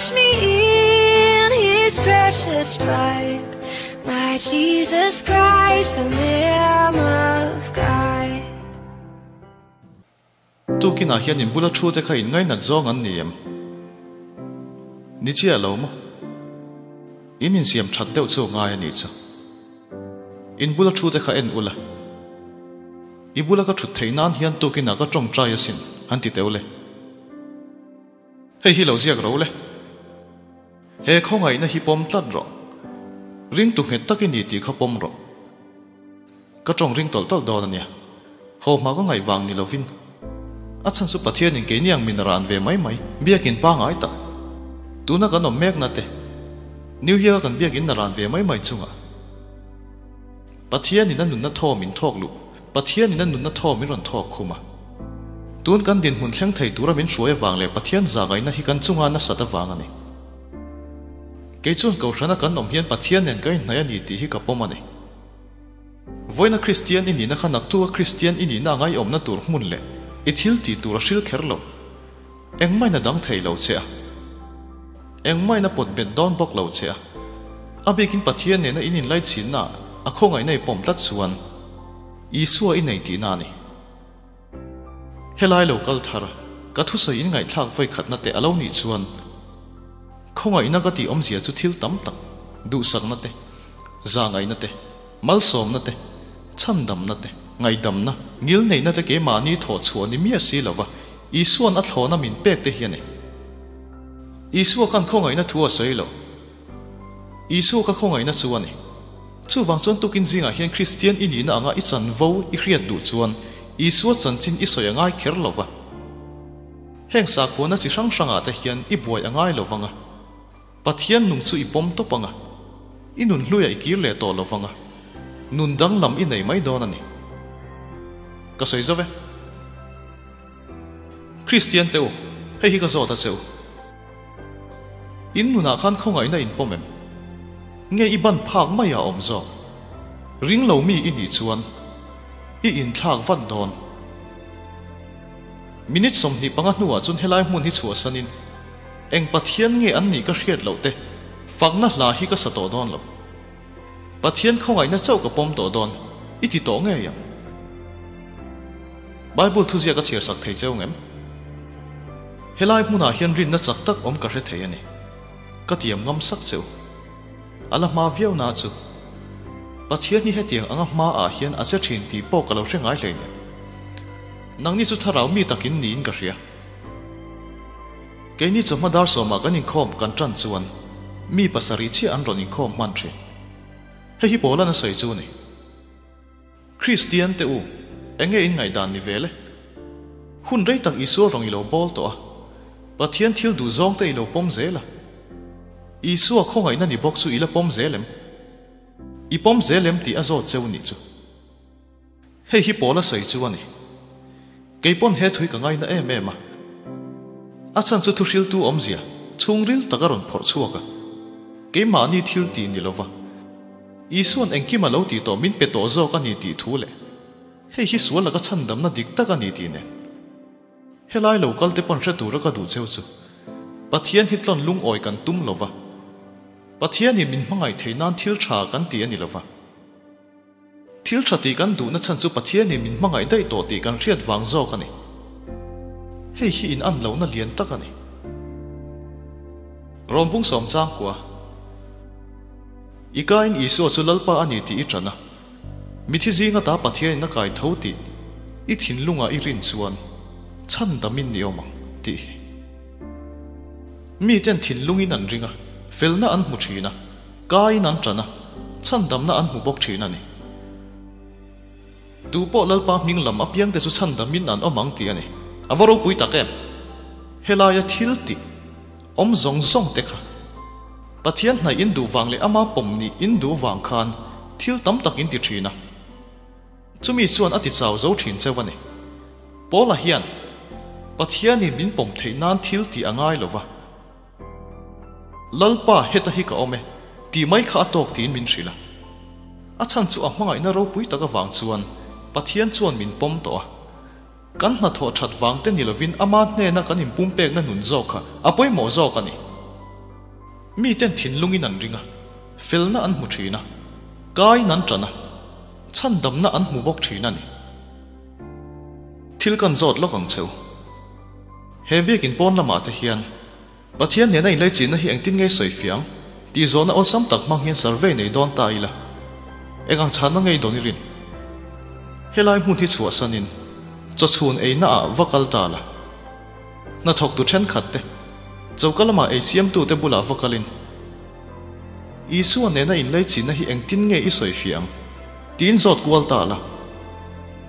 Wash me in His precious blood, my Jesus Christ, the Lamb of God. Tukinah hian in bula thu te kha in ngainat zawng an ni em? Ni chiah lo maw? In insiam that deuh chu ngai a nih chu. In bula thu te kha en ula. I bula ka thut theih nan hian tukinah ka tawngtai asin han ti teu le. Hei hi lo ziak ro le. He khawngaihna hi pawm tlat rawh. Ringtu nghet tak i ni tih kha pawm rawh. Ka tawng ring tawlh tawlh dawn a nia. Haw hma ka ngaih vang ni lovin. A chhan chu Pathianin keini ang min ran ve mai mai, biakin pangai tak. Tuna kan awm mekna te, New Year-a kan biakin na ran ve mai mai chungah. Pathianin a nunna thaw min thawk luh, Pathianin a nunna thaw min rawn thawk khum a. Tun kan dinhmun thleng thei tura min hruai avang leh Pathian zahngaihtna hi kan chunga nasat avang a ni. Kei chuan Kohhrana kan awm hian Pathian nen ka inhnaih a ni tih hi ka pawm a ni. Vawiina Kristian i nihna kha naktuka Kristian i nihna a ngaihawmna tur hmun leh i thil tih tur a hril kher lo. Engmah in a dang thei lo che a. Engmah in a pawt bet dawn bawk lo che a. A bikin Pathian nena in inlaichhinna ah a khawngaihna i pawm tlat chuan Isua i nei tihna a ni. Helai lo kal thar, ka thusawi in ngaihthlak vawikhatna te a lo nih chuan khawngaihna ka tih awmzia chu thil tam tak, duhsakna te, zahngaihna te, malsawmna te, chhandamna te, ngaihdamna, ngilneihna te keimahni thawh chhuah ni miah si lova Isua'n a thlawhna min pek te hi a ni. Isua khan khawngaihna thu a sawi lo. Isua ka khawngaihna chu a ni. Chuvang chuan tukin zingah hian Kristian i nihna anga i chanvo i hriat duh chuan Isua chanchin i sawi a ngai kher lo va. Heng sakhuana chi hrang hrangah te hian i buai a ngai lo vang a. Pathian nung chu i pawm tawp ang a, i nun hluiah i kir leh tawh lo vang a, nun danglam i nei mai dawn a ni. Ka sawi zo ve. Kristian te u, hei hi ka zawt a che u. In nunah khan khawngaihna in pawm em? Nge i ban phak mai a awm zawk? Ring lo mi i nih chuan i inthlak vat dawn. Minute 25 hnuah chuan helai hmun hi chhuahsanin Eng Pathian nge an nih ka hriat loh te, fakna hla hi ka sa tawh dawn lo. Pathian khawngaihna chauh ka pawm tawh dawn, i ti tawh ngei ang. Bible thuziak a chhiar sak thei cheu ngem? Helai hmunah hian rinna chak tak awm ka hre thei a ni. Ka tiam ngam sak cheu. A la hma viau na chu. Pathian hi hetiang anga hma ah hian a che thin tih pawh ka lo hre ngai hleinem. Nangni chu thlarau mi takin niin ka hria. Keini chawhma dar sawmah kan inkhawm kan tan chuan mi pasarih chiah an rawn inkhawm hman thin. Hei hi Paula'n a sawi chu a ni. Kristian te u, enge in ngaihdan ni vel e? Hun rei tak Isua rawng i lo bawl tawh a, Pathian thil duh zawng te i lo pawm zel a. Isua khawngaihna ni bawk chu i la pawm zel em? I pawm zel em tih a zawt cheu nih chu. Hei hi Paula sawi chu a ni. Kei pawn he thui ka ngaina em em a. A chhan chu thuhriltu awmzia chhungril tak a rawn phawrh chhuak a. Keimahni thil tih ni lova, Isua'n engkim a lo tih tawh min pe tawh zawk a ni tih thu leh hei hi sual laka chhandamna dik tak a ni tih nen. Helai lo kal te pawn hre tura ka duh cheu chu Pathian hi tlawn lungawi kan tum lova, Pathianin min hmangaih theih nan thil tha kan ti a ni lova. Thil tha tih kan duhna chhan chu Pathianin min hmangaih daih tawh tih kan hriat vang zawk a ni. Hei hi in an lohna lian tak a ni. Rawnbung sawm chang kua. I kain Isua chu Lalpa a ni tih i ṭan a. Mithi zinga ta Pathianin a kai tho tih i thinlungah i rin chuan chhandamin ni awm ang tih hi. Miten thinlungin an ring a, felna an hmu ṭhin a. Kaiin an ṭan a, chhandamna an hmu bawk ṭhin a ni. Tu pawh Lalpa hming lam apiangte chu chhandamin an awm ang tih a ni. A va ropui tak em! Helaia thil tih awm zawng zawng te kha Pathian hnaih in duh vang leh ama pawm nih in duh vang khan thil tam tak in ti ṭhin a. Chumi chuan a ti chau zo ṭhin cheu a ni. Paula hian Pathianin min pawm theih nan thil tih a ngai lo va. Lalpa heta hi ka awm e, tih mai kha a tawk tiin min hrilh a. A chhan chu a hmangaihna ropui tak avang chuan Pathian chuan min pawm tawh a. Kan hnathawh that vang te ni lovin ama hnena kan inpumpekna nun zawk kha a pawimawh zawk a ni. Miten thinlungin an ring a, felna an hmu thin a, kaiin an tan a, chhandamna an hmu bawk thin a ni. Thil kan zawt lawk ang cheu. He biakin pawn lamah te hian Pathian nena inlaichinna hi engtin nge sawi fiang tih zawhna awlsam tak hmang hian survey nei dawn ta ila, eng ang chhanna ngei dawn i rin? Helai hmun hi chhuahsanin chawchhun eina ah va kal ta la. Hnathawktu thenkhat te, choka lamah ei siamtute bulah va kalin, Isua nena inlaichinna hi engtin nge i sawi fiang? Tiin zawt kual ta la.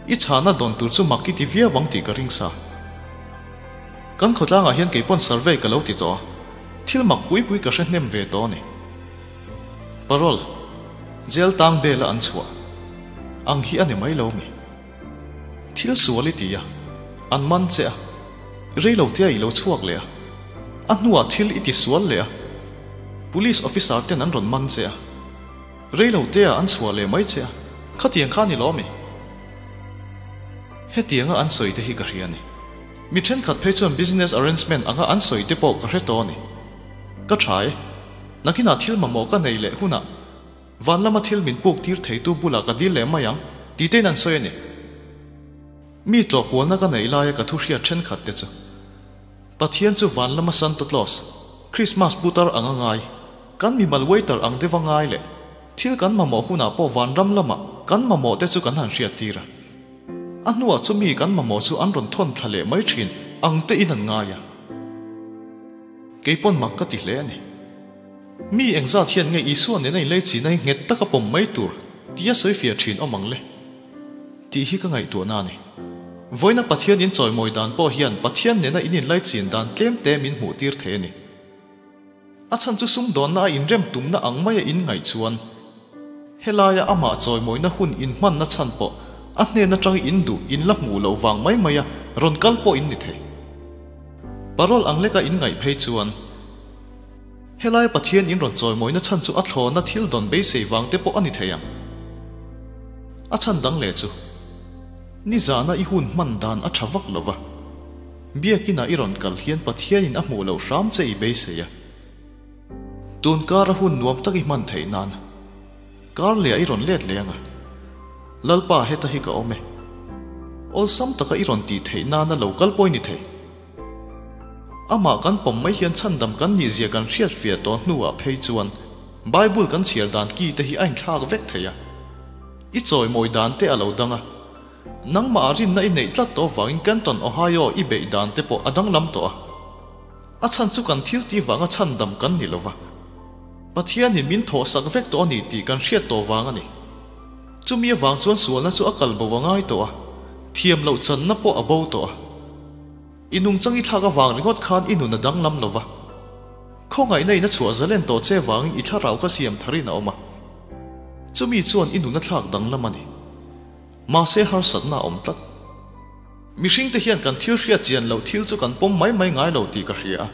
I chhana dawn tur chu mak i ti viau ang tih ka ring sa. Kan khawtlangah hian keipawn survey ka lo ti tawh a, thil mak pui pui ka hre hnem ve tawh a ni. Parole, Jail tang bela an chhuah ang hi a ni mai lo mi? Thil sual i ti a, an man che a, rei lo tia i lo chhuak leh a, a hnuah thil i ti sual leh a, Police officer ten an rawn man che a, rei lo tea an chhuah leh mai che a, khatiang kha a ni lo mi? Hetianga an sawi te hi ka hria a ni. Mi thenkhat phei chuan business arrangement anga an sawi te pawh ka hre tawh a ni. Ka tha e. Nakinah thil mamawh ka nei leh hunah van lama thil min puk tir theitu bulah ka dil leh mai ang tih tein an sawi a ni. Mi tlawh kualna ka neih laia ka thu hriat thenkhat te chu Pathian chu van lama Santa Claus, Christmas putar anga ngai, kan mimal waiter ang deuha ngai leh thil kan mamawh hunah pawh vanram lama kan mamawh te chu kan han hriat tir a. A hnuah chu mi kan mamawh chu an rawn thawn thla leh mai thin ang te in an ngai a. Kei pawn mak ka ti hle a ni. Mi engzat hian nge Isua nena inlei china hi nghet taka pawm mai tur tia sawi fiah thin awm ang le? Tih hi ka ngaihtuahna a ni. Vawiina Pathian in chawimawi dan pawh hian Pathian nena in inlai chin dan tlem te min hmuh tir thei a ni. A chhan chu sumdawnna a inrem tumna ang maia in ngaih chuan helaia amah chawimawina hun inhmanna chhan pawh a hnen atang in duh in la hmuh loh vang mai maia rawn kal pawh in ni thei. Parole ang leka in ngaih phei chuan helaia Pathian in rawn chawimawina chhan chu a thlawna thil dawn beisei vang te pawh a ni thei ang. A chhan dang leh chu nizana i hun hman dan a tha vak lova. Biakinah i rawn kal hian Pathianin a hmuh loh hram che i beisei a. Tun kar a hun nuam tak i hman theih nan kar leh ah i rawn let leh ang a. Lalpa heta hi ka awm e. Awlsam taka i rawn tih theih nana lo kal pawh i ni thei. Amah kan pawm mai hian chhandam kan nihzia kan hriat fiah tawh hnuah phei chuan Bible kan chhiar dan ki te hi a inthlak vek thei a. I chawimawi dan te a lo dang a. Nangmah ah rinna i neih tlat tawh vangin Canton, Ohio i beih dan te pawh a danglam tawh a. A chhan chu kan thil tih vanga chhandam kan ni lova. Pathianin min thawhsak vek tawh a ni tih kan hriat tawh vang a ni. Chumi avang chuan sualna chu a kal bo a ngai tawh a, thiam loh channa pawh a bo tawh a. I nungchang i thlak avang ringawt khan i nun a danglam lova. Khawngaihna in a chhuah zalen tawh che vangin i thlarau kha siam tharin a awm a. Chumi chuan i nun a thlak danglam a ni. Mahse harsatna a awm tlat. Mihringte hian kan thil hriat chian loh thil chu kan pawm mai mai ngai lo tih ka hria a,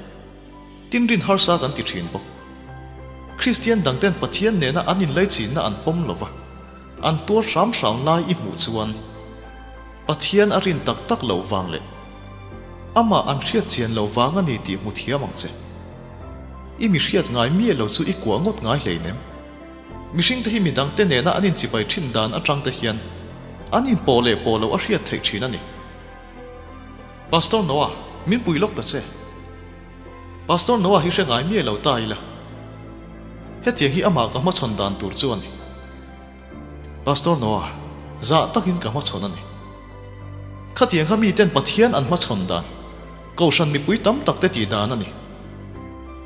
tinrin harsa kan ti thin bawk. Kristian dangten Pathian nena an inlaichinna an pawm lo va, an tuar hram hram lai i hmuh chuan Pathian a rin tak tak loh vang leh amah an hriat chian loh vang a ni tih hmu thiam ang che. I mi hriat ngai miah lo chu i kuah ngawt ngai hleinem. Mihringte hi midangte nena an inchibai thin dan atangte hian an inpawh leh pawh loh a hriat theih thin a ni. Pastor Noah, min pui lawk ta che. Pastor Noah hi hre ngai miah lo ta ila. Hetiang hi amah ka hmachhawn dan tur chu a ni. Pastor Noah, zah takin ka hmachhawn a ni. Khatiang kha miten Pathian an hmachhawn dan, Kohhran mipui tam takte tih dan a ni.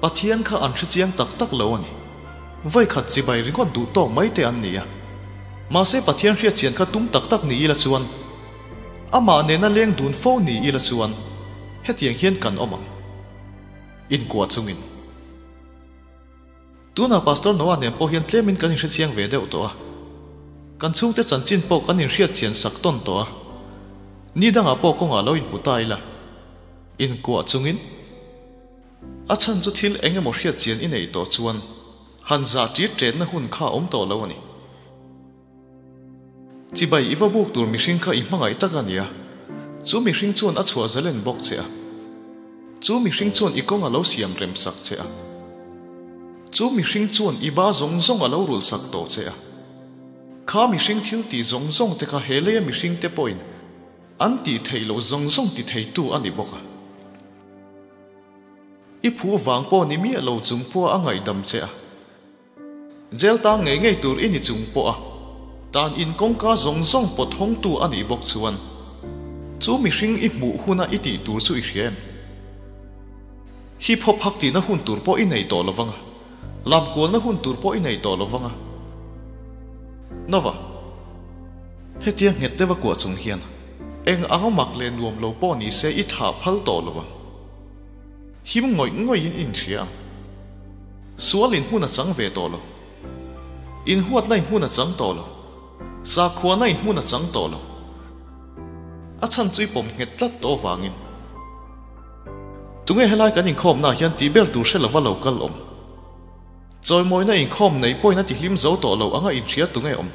Pathian kha an hrechiang tak tak lo a ni. Vawikhat chibai ringawt duh tawk mai te an ni a. Mahse Pathian hriatchian kha tum tak tak ni ila chuan, amah nena leng dun fo ni ila chuan hetiang hian kan awm ang. Inkuah chungin. Tunah Pastor Noah nen pawh hian tlemin kan inhrechiang ve deuh tawh a. Kan chhungte chanchin pawh kan inhriatchian sak tawn tawh a. Ni dangah pawh kawngah lo inhmu ta ila. Inkuah chungin. A chhan chu thil eng emaw hriat chian i neih tawh chuan han zah tir ṭetna hun kha a awm tawh lo a ni. Chibai i va buk tur mihring kha i hmangaih tak a nia, chu mihring chuan a chhuah zalen bawk che a. Chu mihring chuan i kawng a lo siam rem sak che a. Chu mihring chuan i ba zawng zawng a lo rulhsak tawh che a. Kha mihring thil tih zawng zawng te kha he leia mihring te pawhin an tih theih loh zawng zawng ti theitu a ni bawk a. I phu vang pawh ni miah lo chung pawha a ngaihdam che a. Jail tang ngei ngei tur i ni chung pawh a tan in kawngka zawng zawng pawt hawngtu a nih bawk chuan chu mihring i hmuh huna i tih tur chu i hria em? Hip hop hak tihna hun tur pawh i nei tawh lo vang a, lam kualna hun tur pawh i nei tawh lo vang a. Nova, Hetia nghet deuha kuah chung hian eng anga mak leh nuam lo pawh ni se i thah phal tawh lo ang. Him ngawih ngawihin i inhria ang. Sual in hmun a chang ve tawh lo. Inhuatna in hmun a chang tawh lo. Sakhuana in hmun a chang tawh lo. A chhan chu i pawm nghet tlat tawh avangin. Tunge helai kan inkhawmnaah hian tih ber tur hre lova lo kal awm? Chawimawina inkhawm nei pawhin a tihlim zo tawh lo anga inhria tunge awm?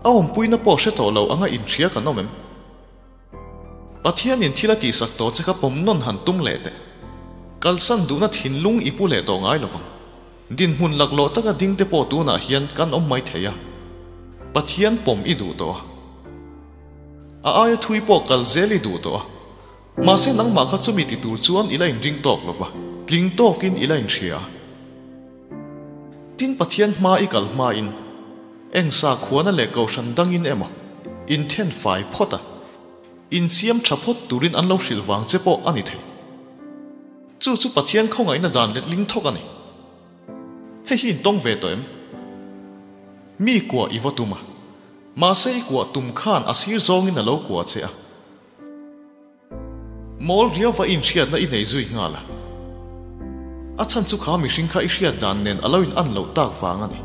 A awmpuina pawh hre tawh lo anga inhria kan awm em? Pathianin thil a tihsak tawh che kha pawm nawn han tum leh teh. Kalsan duhna thinlung i pu leh tawh ngai lovang. Dinhmun laklawh taka ding te pawh tunah hian kan awm mai thei a. Pathian pawm i duh tawh a. A aia thui pawh kal zel i duh tawh a. Mahse nangmah kha chumi ti tur chuan i la inring tawk lova, tling tawkin i la inhria a. Tin Pathian hma i kal hmain eng sakhuana leh kohhran dangin emaw inthen fai phawt a, insiam tha phawt turin an lo hrilh vang che pawh a ni thei. Chu chu Pathian khawngaihna dan letling thawk a ni. Hei hi intawng ve tawh em? Mi kuah i va tum a, mahse i kuah tum khan a sir zawngin a lo kuah che a. Mawl riauva inhriatna i nei zui nghal a. A chhan chu kha mihring kha i hriat dan nen a lo in an loh tak vang a ni.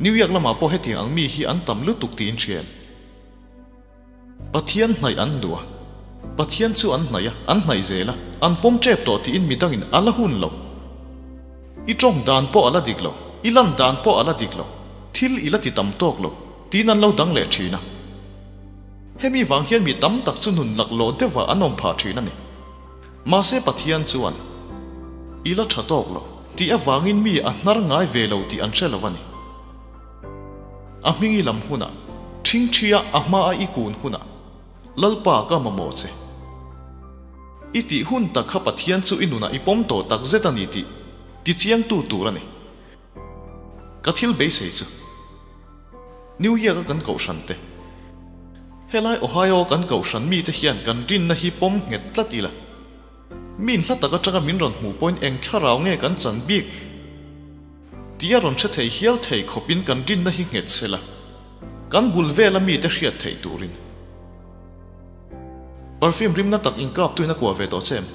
New York lamah pawh hetiang ang mi hi an tam lutuk tiin hria em? Pathian hnaih an duh a. Pathian chu an hnaih a, an hnaih zel a, an pawm tep tawh tiin midangin a la hun lo. I tawng dan pawh a la dik lo, i lan dan pawh a la dik lo, thil i la ti tam tawk lo tiin an lo dang leh thin a. Hemi vang hian mi tam tak chu nun laklawh deuhah an awm phah thin a ni. Mahse Pathian chuan, I la tha tawk lo, tih avangin mi a hnar ngai ve lo tih an hre lo a ni. A hming i lam hunah, ṭhingṭhia a hmaa i kun hunah, Lalpa ka mamawh che. I tih hun tak kha Pathian chu i nunah i pawm tawh tak zet a ni tih tichiangtu tur a ni. Ka thil beisei chu. New York a kan kohhran te. Helai Ohio kan kohhran mite hian kan rinna hi pawm nghet tlat ila. Min hla tak atanga min rawn hmuh pawhin eng thlarau nge kan chan bik tia rawn hre thei hial thei khawpin kan rinna hi nghet sela, kan bul vela mite hriat theih turin. Perfume rimna tak inkaptuin a kuah ve tawh che em?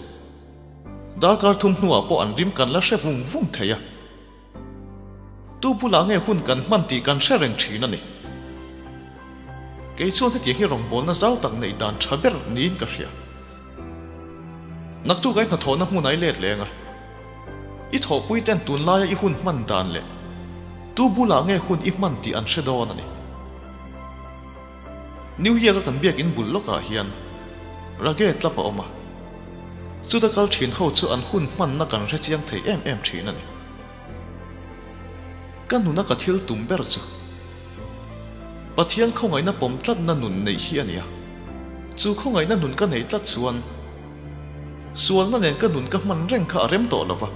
Darkar thum hnuah pawh an rim kan la hre vung vung thei a. Tu bulah nge hun kan hman tih kan hre reng thin a ni. Kei chuan hetiang hi rawngbawlna zau tak neih dan tha ber niin ka hria. Naktuk ai hnathawhna hmun ai let leng a. I thawhpui ten tunlaia i hun hman dan leh tu bulah nge hun i hman tih an hre dawn a ni. New York a kan biak in bul lawkah hian Rage tlap a awm a, chuta kal thin ho chu an hun hmanna kan hre chiang thei em em thin a ni. Ka nuna ka thil tum ber chu Pathian khawngaihna pawm tlatna nun neih hi a ni a, chu khawngaihna nun ka neih tlat chuan sualna nen ka nun ka hman reng kha a rem tawh lo va,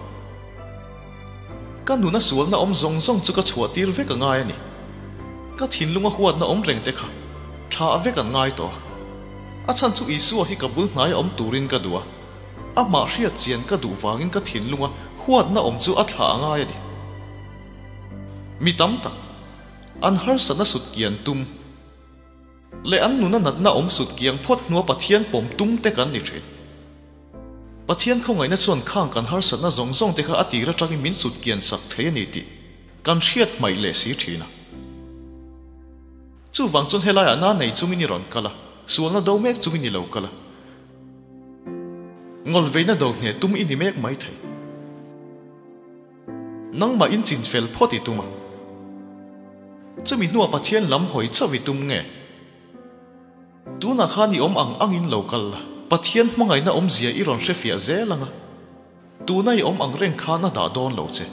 ka nuna sualna awm zawng zawng chu ka chhuah tir vek a ngai a ni. Ka thinlunga huatna awm reng te kha thlah vek an ngai tawh a. A chhan chu Isua hi ka bul hnaia awm turin ka duh a, amah hriat chian ka duh vangin ka thinlunga huatna awm chu a thlah a ngai a ni. Mi tam tak, an harsatna sut kian tum leh an nuna natna awm sut kiang phawt hnua Pathian pawm tum te kan ni thin. Pathian khawngaihna chuan khang kan harsatna zawng zawng te kha a tir atangin min sut kian sak thei a ni tih kan hriat hmaih leh si thin a. Chuvang chuan helaiah na nei chungin i rawn kal a, sualna do mek chungin i lo kal a. Ngawlveina do hneh tum i ni mek mai thei. Nangmah in chin fel phawt i tum a. Chumi hnuah Pathian lam hawi chauh i tum nge? Tunah khan i awm ang angin lo kal la, Pathian hmangaihna awmzia i rawn hrefiah zel ang a. Tuna i awm ang reng khan a dah dawn lo che.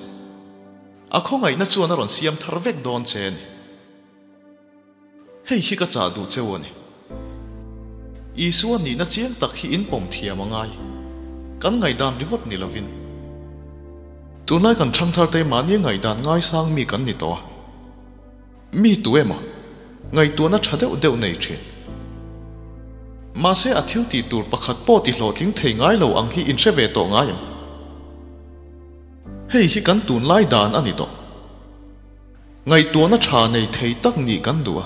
A khawngaihna chuan a rawn siam thar vek dawn che a ni. Hei hi ka chah duh cheu a ni. Isua nihna chiang tak hi in pawm thiam a ngai. Kan ngaihdan ringawt ni lovin. Tunlai kan ṭhangtharte mahni ngaihdan ngaisang mi kan ni tawh a. Mi tu emaw, ngaihtuahna ṭha deuh deuh nei ṭhin. Mahse a thil tih tur pakhat pawh ti hlawhtling thei ngai lo ang hi in hre ve tawh ngai em? Hei hi kan tunlai dan a ni tawh. Ngaihtuahna ṭha nei thei tak nih kan duh a,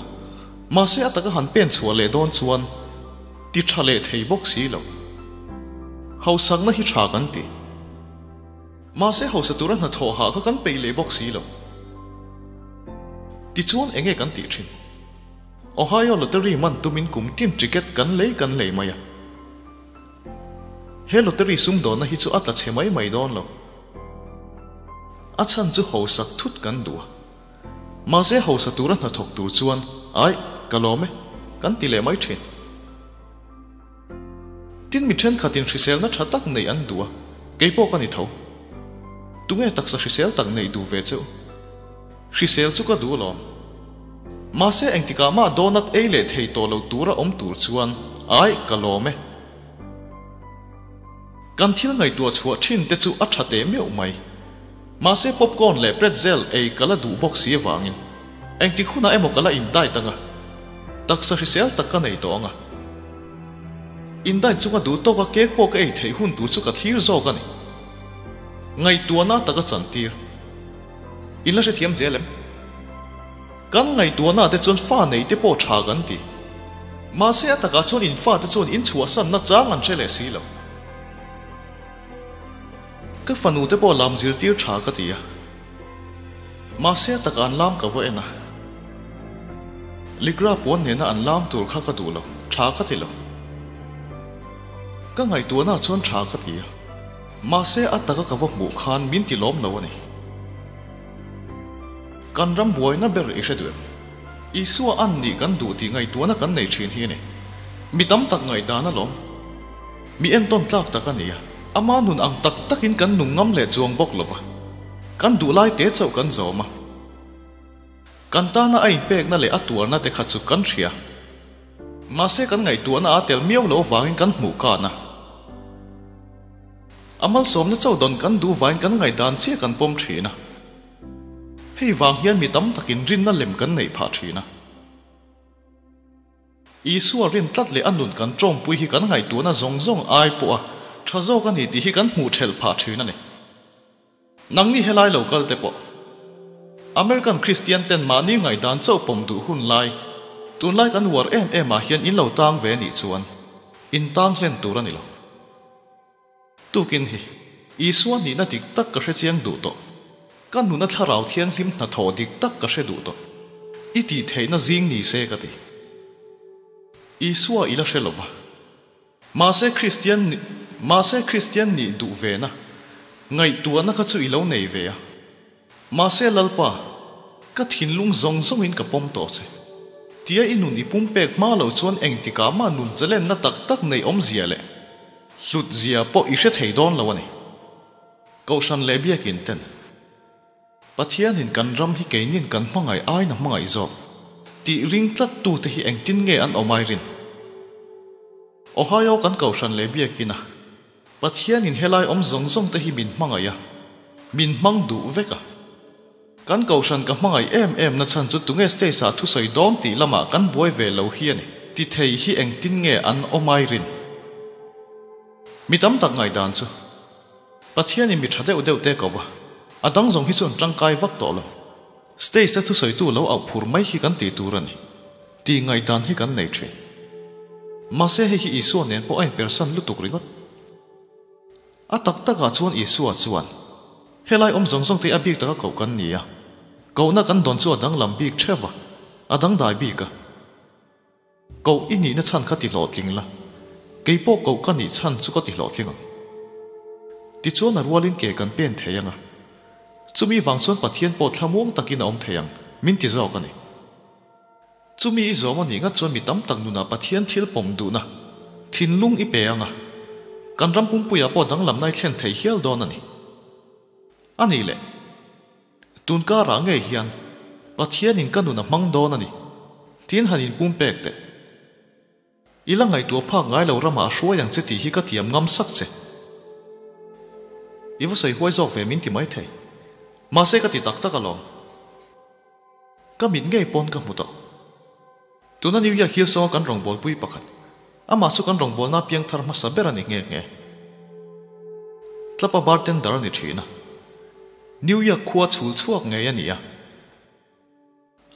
mahse a taka han pen chhuah leh dawn chuan ti ṭha leh thei bawk si lo. Hausakna hi ṭha kan ti. Mahse hausa tura hnathawh hah kha kan peih leh bawk si lo. Tichuan enge kan tih thin? Ohio Lottery man tumin kum tin ticket kan lei kan lei mai a. He lottery sumdawnna hi chu a tla chhe mai mai dawn lo. A chhan chu hausak thut kan duh a. Mahse hausa tura hnathawk tur chuan aih ka lawm e kan ti leh mai thin. Tin mi thenkhatin hriselna tha tak neih an duh a, kei pawh ka ni tho. Tunge taksa hrisel tak neih duh ve cheu? Hrisel chu ka duh alawm. Mahse engtikah mah donut ei leh thei tawh lo tura awm tur chuan aih ka lawm e. Kan thil ngaihtuah chhuah thin te chu a tha teh meuh mai. Mahse popcorn leh pretzel ei ka la duh bawk si avangin engtik hunah emaw ka la in diet anga, taksa hrisel tak ka nei tawh anga. In diet chunga duh tawka cake pawh ka ei theih hun tur chu ka thlir zawk a ni. Ngaihtuahna taka chantir. In la hrethiam zel em? Kan ngaihtuahna te chuan fa nei te pawh tha kan ti. Mahse a takah chuan in fa te chuan in chhuahsanna chang an hre leh si lo. Ka fanu te pawh lam zirtir tha ka ti a. Mahse a takah an lam ka va en a. Ligra puan nena an lam tur kha ka duh lo, tha ka ti lo. Ka ngaihtuahna chuan tha ka ti a. Mahse a taka ka va hmuh khan min ti lawm lo a ni. Kan ram buaina ber i hre duh em? Isua an nih kan duh tih ngaihtuahna kan nei thin hi a ni. Mi tam tak ngaihdan alawm. Mi entawn tlak tak a ni a, ama nun ang tak takin kan nung ngam leh chuang bawk lo va. Kan duh lai te chauh kan zawm a. Kan tana a inpekna leh a tuarna te kha chu kan hria. Mahse kan ngaihtuahna a tel miau lo vangin kan hmuh kan a. A malsawmna chauh dawn kan duh vain kan ngaihdan chiah kan pawm thin a. Hei vang hian mi tam takin rinna lem kan neih phah thin a. Isua rin tlat leh a nun kan tawngpui hi kan ngaihtuahna zawng zawng ai pawh a tha zawk a ni tih hi kan hmuh thelh phah thin a ni. Nangni helai lo kal te pawh. American Christian ten mahni ngaihdan chauh pawm duh hun lai, tunlai kan uar em em ah hian in lo tang ve nih chuan in tang hlen tur a ni lo. Tukin hi Isua nihna dik tak ka hre chiang duh tawh. Ka nuna thlarau thianghlim hnathawh dik tak ka hre duh tawh. I tih theihna zing ni se ka ti. Isua i la hre lova. Mahse Kristian mahse Kristian nih duh vena ngaihtuahna kha chu i lo nei ve a. Mahse Lalpa, ka thinlung zawng zawngin ka pawm tawh che. Tia i nun i pumpek hma loh chuan engtikah mah nun zalenna tak tak neih awmzia leh hlutzia pawh i hre thei dawn lo a ni. Kohhran leh biakin ten Pathianin kan ram hi keinin kan hmangaih aina hmangaih zawk tih ring tlat tute hi engtin nge an awm ai rin? Ohio kan kohhran leh biakin a Pathianin helai awm zawng zawng te hi min hmangaih a, min hmang duh vek a. Kan kohhran ka hmangaih em em na chhan chu tunge stage ah thusawi dawn tih lamah kan buai ve lo hi a ni. Ti thei hi engtin nge an awm ai rin? Mi tam tak ngaihdan chu Pathianin mi tha deuh deuh te ko va, a dang zawng hi chu an tangkai vak tawh lo. Stage a thusawitu lo auh phur mai hi kan tih tur a ni. Tih ngaihdan hi kan nei thin. Mahse hei hi Isua nen pawh a inpersan lutuk ringawt. A tak takah chuan Isua chuan, Helai awm zawng zawng te a bik taka koh kan ni a, kohna kan dawn chu a danglam bik theuh va, a dangdai bik a. Koh i nihna chhan kha ti hlawhtling la, kei pawh koh ka nih chhan chu ka ti hlawhtling ang. Tichuan a rualin ke kan pen thei ang a, chumi vang chuan Pathian pawh thlamuang takin a awm thei ang, min ti zawk a ni. Chumi i zawm a nih ngat chuan mi tam tak nunah Pathian thil pawm duhna thinlung i pe ang a, Kan ram pumpuiah pawh danglamna i thlen thei hial dawn a ni. A nih leh, tun karah ngei hian Pathianin ka nun a hmang dawn a ni, tiin han inpumpek teh. I la ngaihtuah phak ngai lo ramah a hruai ang che tih hi ka tiam ngam sak che. I va sawi huai zawk ve min ti mai thei. Mahse ka ti tak tak alawm. Ka mit ngei pawn ka hmu tawh. Tuna New York Hillsong a kan rawngbawlpui pakhat. Amah chu kan rawngbawlna piang thar hmasa ber a ni nghe nghe. Tlapa bartender a ni thin a. New York khua chhul chhuak ngei a ni a.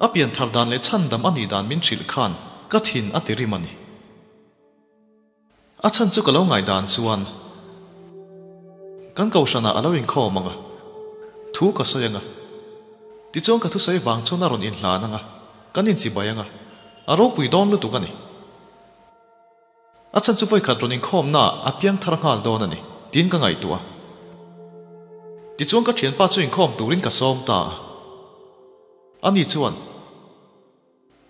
A pian thar dan leh chhandam a nih dan min hrilh khan ka thin a ti rim a ni. A chhan chu ka lo ngaihdan chuan kan kohhranah a lo inkhawm ang a, thu ka sawi ang a, tichuan ka thusawi vang chuan a rawn inhlan ang a, kan inchibai ang a, a ropui dawn lutuk a ni. A chhan chu vawikhat rawn inkhawmnaah a piang thar nghal dawn a ni, tiin ka ngaihtuah a. Tichuan ka thianpa chu inkhawm turin ka sawm ta a. Ani chuan,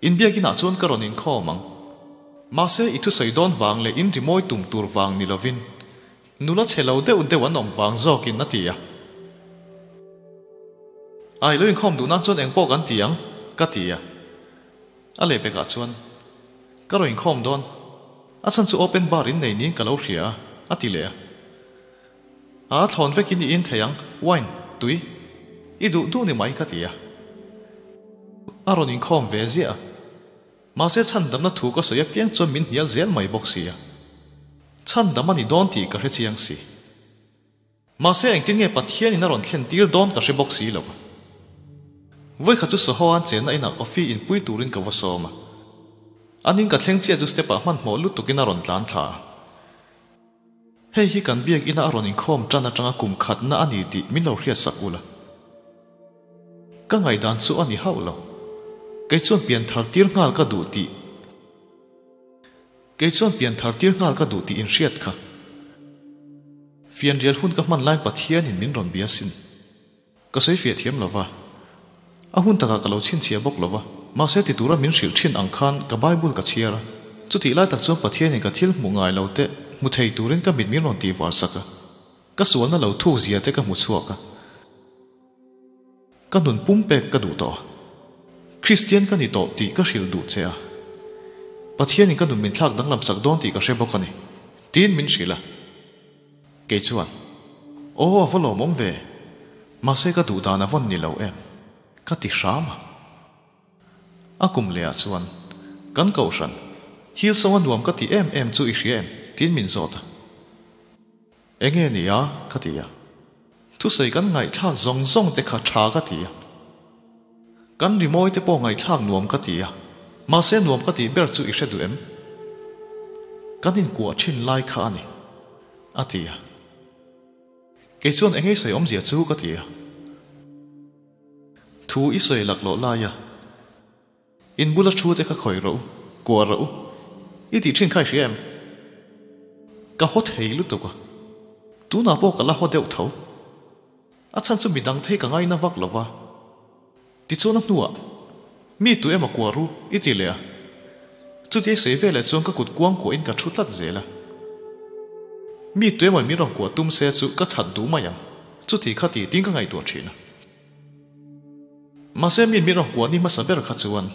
Inbiakinah chuan ka rawn inkhawm ang. Mahse i thusawi dawn vang leh in rimawi tum tur vang ni lovin, nula chhe lo deuh deuh an awm vang zawkin a ti a. Ai lo inkhawm duh nan chuan engpawh kan ti ang, ka ti a. A lehpekah chuan, Ka rawn inkhawm dawn. A chhan chu open bar in nei niin ka lo hria a, a ti leh a. A thlawn vekin i in thei ang, wine, tui. I duh duh ni mai ka ti a. A rawn inkhawm ve ziah a. Mahse chhandamna thu ka sawi apiang chuan min hnial zel mai bawk si a. Chhandam a ni dawn tih ka hre chiang si. Mahse engtin nge Pathianin a rawn thlen tir dawn ka hre bawk si lo. Vawikhat chu Soho-a'n chenna inah coffee inpui turin ka va sawm a. An in ka thleng chiah chu step-ah hmanhmawh lutukin a rawn tlan thla a. Hei hi kan biak ina a rawn inkhawm tan atanga kum khatna a ni tih min lo hriatsak ula. Ka ngaihdan chu a ni hauh lo. Kei chuan pian thar tir nghal ka duh tih Kei chuan pian thar tir nghal ka duh tih inhriat kha. Fianrial hun ka hman laiin Pathianin min rawn bia sin. Ka sawi fiah thiam lo va, a hun takah ka lo chhinchhiah bawk lo va, mahse ti tura min hrilh thin ang khan ka Bible ka chhiar a, chutih lai tak chuan Pathianin ka thil hmuh ngai lo te hmu thei turin ka mit min rawn tih var sak a, ka sualna lo thuk zia te ka hmu chhuak a, ka nun pumpek ka duh tawh a, Kristian ka ni tawh tih ka hrilh duh che a, Pathianin ka nun min thlak danglam sak dawn tih ka hre bawk a ni, tiin min hrilh a. Kei chuan, Aw, a va lawmawm ve, mahse ka duh dan a vawn ni lo em? ka ti hram a. A kum lehah chuan, Kan kohhran, Hillsong a nuam ka ti em em chu i hria em? tiin min zawt a. Enge ni a? ka ti a. Thusawi kan ngaihthlak zawng zawng te kha tha ka ti a. Kan rimawi te pawh ngaihthlak nuam ka ti a, mahse nuam ka tih ber chu i hre duh em? Kan inkuah thin lai kha a ni, a ti a. Kei chuan engei sawi awmzia chu ka ti a. Thu i sawi laklawh lai a. In bula thu te kha khawi rawh u, kuah rawh u, i tih thin kha i hria em? Ka haw thei lutuk a, tunah pawh ka la haw deuh tho. A chhan chu midang thei ka ngaina vak lo va. Tichuan a hnuah, Mi tu emaw kuah ru, i ti leh a. Chuti ei sawi veleh chuan ka kut kuang kuahin ka thu tlat zel a. Mi tu emaw min rawn kuah tum se chu ka that duh mai ang, chuti kha ti tiin ka ngaihtuah thin a. Mahse mi min rawn kuah ni hmasa ber kha chuan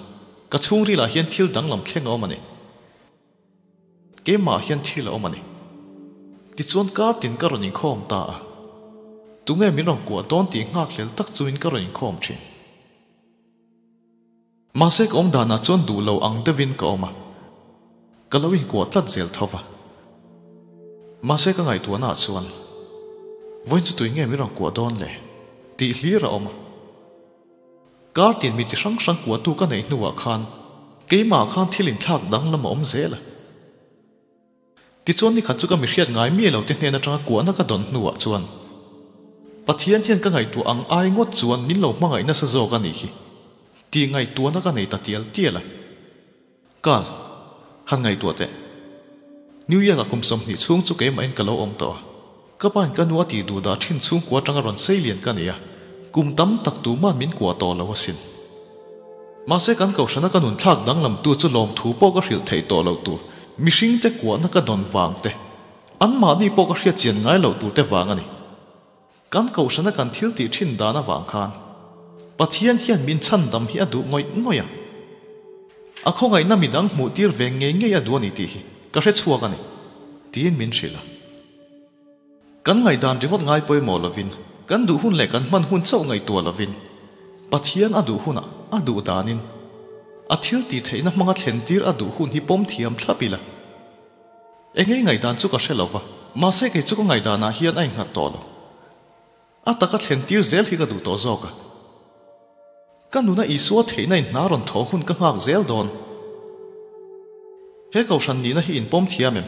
ka chhungrilah hian thil danglam thleng a awm a ni. Keimah hian thil a awm a ni. Tichuan kar tin ka rawn inkhawm ta a. Tunge min rawn kuah dawn tih nghakhlel tak chungin ka rawn inkhawm thin. Mahse ka awm danah chuan duh lo ang deuhin ka awm a. Ka lo inkuah tlat zel tho va. Mahse ka ngaihtuahnaah chuan vawiin chu tui nge min rawn kuah dawn le tih hlir a awm a. Kar tin mi chi hrang hrang kuahtu ka neih hnuah khan keimah khan thil inthlak danglam a awm zel a. Tichuan nikhat chu ka mihriat ngai miah lo te hnen atanga kuahna ka dawn hnuah chuan Pathian hian ka ngaihtuah ang ai ngawt chuan min lo hmangaih nasa zawk a nih hi tih ngaihtuahna ka nei ta tial tial a. Kal, han ngaihtuah teh. New York-ah kum 20 chhung chu keimahin ka lo awm tawh a. Ka pain ka nu a tih duh dah thin chhungkua atanga rawn sei lian ka ni a, kum tam tak tuman min kuah tawh lo asin. Mahse kan kohhrana ka nun thlak danglamtu chu lawmthu pawh ka hrilh theih tawh loh tur mihringte kuahna ka dawn vang te. Anmahni pawh ka hriat chian ngai loh turte vang a ni. Kan kohhrana kan thil tih thin dan avang khan Pathian hian min chhandam hi a duh ngawih ngawih a. A khawngaihna midang hmuh tir ve ngei ngei a duh a ni tih hi ka hre chhuak a ni, tiin min hrilh a. Kan ngaihdan ringawt ngai pawimawh lovin, kan duh hun leh kan hman hun chauh ngaihtuah lovin, Pathian a duh hunah a duh danin a thil tih theihna hmanga thlen tir a duh hun hi pawm thiam thlap ila. Engei ngaihdan chu ka hre lo va, mahse kei chu ka ngaihdanah hian a innghat tawh lo. A taka thlen tir zel hi ka duh tawh zawk a. Ka nuna Isua theihna in hna rawn thaw hun ka nghak zel dawn. He kohhran nihna hi in pawm thiam em?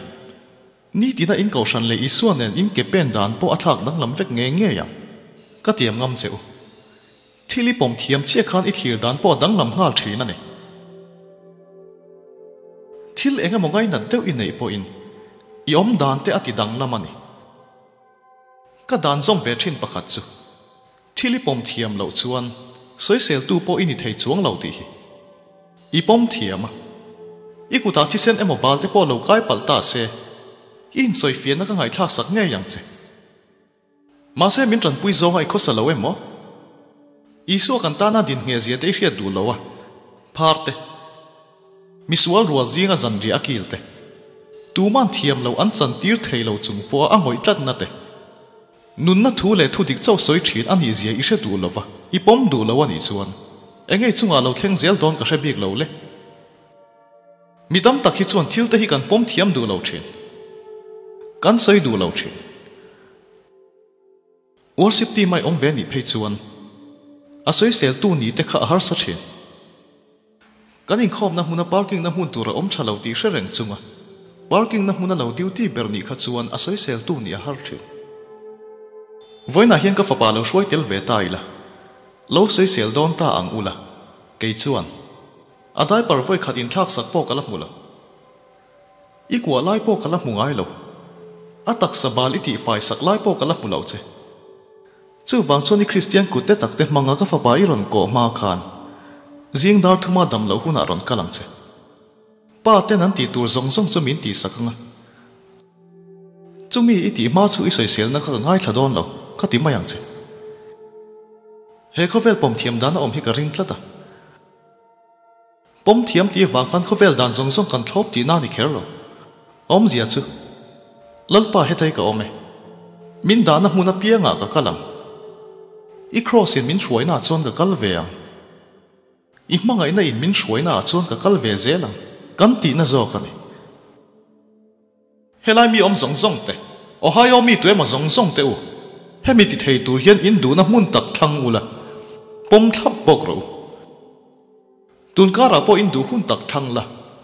Nitina in kohhran leh Isua nen in ke pen dan pawh a thlak danglam vek ngei ngei ang. Ka tiam ngam che u. Thil i pawm thiam chiah khan i thlir dan pawh a danglam nghal thin a ni. Thil eng emaw ngainat deuh i neih pawhin i awm dan te a ti danglam a ni. Ka dan zawm ve thin pakhat chu thil i pawm thiam loh chuan sawiseltu pawh i ni thei chuang lo tih hi. I pawm thiam a, i kutah thisen emaw bal te pawh lo kai palh ta se, i insawifiahna ka ngaihthlak sak ngei ang che. Mahse min tanpui zawnga i khawsa lo em aw? Isua kan tana din ngheh zia te i hriat duh lo a, phar te, misual rual zinga zanriah a kil te, tuman thiam lo an chan tir thei lo chung pawha a ngawih tlatna te, nunna thu leh thu dik chauh sawi thin a nih zia i hre duh lo va, i pawm duh lo a nih chuan engei chungah lo thleng zel dawn ka hre bik lo le. Mi tam tak hi chuan thil te hi kan pawm thiam duh lo thin. Kan sawi duh lo thin. Worship team a i awm ve nih phei chuan a sawiseltu ni te kha a harsa thin. Kan inkhawmna hmuna parking na hmun tur a awm tha lo tih hre reng chunga parking na hmuna lo duty ber nih kha chuan a sawiseltu nih a har thin. Vawiinah hian ka fapa lo hruai tel ve ta ila, lo sawisel dawn ta ang ula, kei chuan A diaper vawi khat inthlak sak pawh ka la hmu lo. I kuah lai pawh ka la hmu ngai lo. A taksa bal i tihfai sak lai pawh ka la hmu lo che. Chuvang chuan i Kristian kut te tak te hmanga ka fapa i rawn kawh hma khan zing dar thuma dam loh hunah rawn kal ang che. Pa ten an tih tur zawng zawng chu min tihsak ang a. Chumi i tih hma chu i sawiselna kha ka ngaithla dawn lo, ka ti mai ang che. He khawvel pawm thiam dan a awm hi ka ring tlat a. Pawm thiam tih avang khan khawvel dan zawng zawng kan thlawp tihna a ni kher lo. Awmzia chu, Lalpa hetei ka awm e. Min dahna hmun apiangah ka kal ang. I Kraws in min hruainaah chuan ka kal ve ang. I hmangaihna in min hruainaah chuan ka kal ve zel ang, kan tihna zawk a ni. Helai mi awm zawng zawng te, Ohio mi tu emaw zawng zawng te u, hemi ti thei tur hian in duhna hmun tak thlang ula, pawm thlap bawk rawh u. Tun karah pawh in duh hun tak thlang la,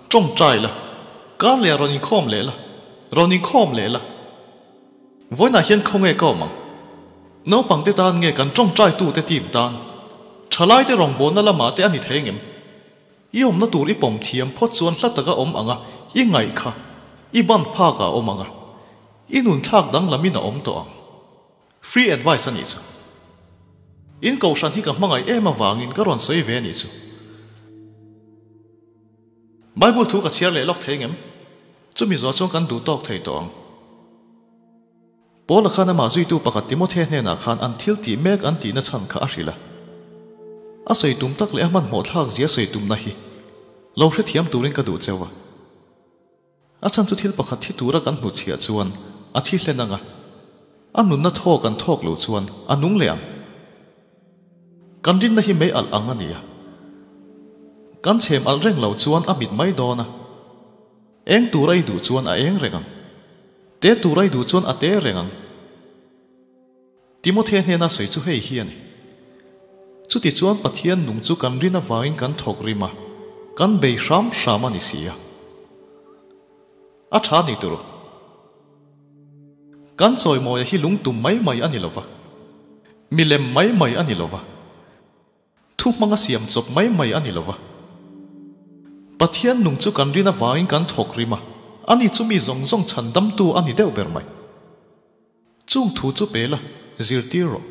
tawngtai la, kar leh rawn inkhawm leh la, rawn inkhawm leh la. Vawiinah hian khawnge ka awm ang? Naupang te tan nge kan tawngtai tute team tan? Thalai te rawngbawlna lamah te a ni thei ngem? I awmna tur i pawm thiam phawt chuan hla taka awm ang a, i ngaih kha i ban phak ah awm ang a, i nun thlak danglamin a awm tawh ang. Free advice a nih chu. In kohhran hi ka hmangaih em avangin ka rawn sawi ve a nih chu. Bible thu ka chhiar leh lawk thei ngem? Chumi zawh chuan kan duh tawk thei tawh ang. Paula khan amah zuitu pakhat Timothea hnenah khan an thil tih mek an tihna chhan kha a hrilh a. A sawi tum tak leh a hmanhmawh thlak zia sawi tumna hi lo hrethiam turin ka duh cheu a. A chhan chu thil pakhat thi tura kan hnutchhiah chuan a thi hlen ang a, a nunna thawk an thawk lo chuan a nung leh ang. Kan rinna hi mei alh ang a ni a. Kan chhem alh reng lo chuan a mit mai dawn a. Eng tur a i duh chuan a eng reng ang. Te tur a i duh chuan a te reng ang. Timothea hnena sawi chu hei hi a ni. Chuti chuan Pathian nung chu kan rin avangin kan thawk rim a, kan bei hram hram a ni si a. A tha ni turu. Kan chawimawia hi lungtum mai mai a ni lova, milem mai mai a ni lova. Thu hmanga siam chawp mai mai a ni lo va. Pathian nung chu kan rin avangin kan thawk rim a, ani chu mi zawng zawng chhan damtu a ni deuh ber mai. Chung thu chu pe la, zirtir rawh.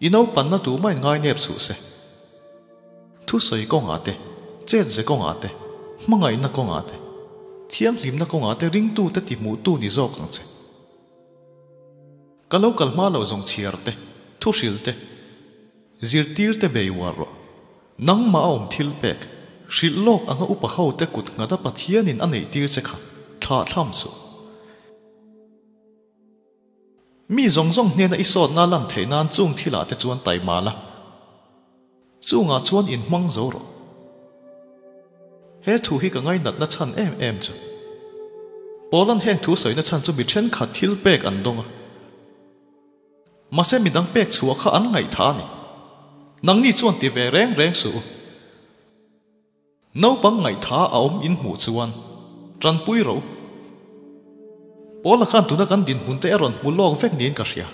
I naupanna tu main ngai nep suh se. Thusawi kawngah te, chetze kawngah te, hmangaihna kawngah te. Thianghlimna kawngah te ringtute tihmuhtu ni zawk ang che. Ka lo kal hma lo zawng chhiar te, thuhril te, zirtir te bei uar rawh. Nangmah a awm thil pek, hrilh lawk anga upa ho te kut nghata Pathianin a neih tir che kha thlah thlam suh. Mi zawng zawng hnena i sawtna lan theih nan chung thilah te chuan taima la, chungah chuan inhmang zo rawh. He thu hi ka ngainatna chhan em em chu. Paula'n heng thu sawina chhan chu mi thenkhat thil pek an dawng a. Mahse midang pek chhuah kha an ngaihthah a ni. Nangni chuan ti ve reng reng suh u. Naupang ngaihtha a awm in hmuh chuan tanpui ro. Paula khan tuna kan dinhmun te a rawn hmu lawk vek niin ka hria.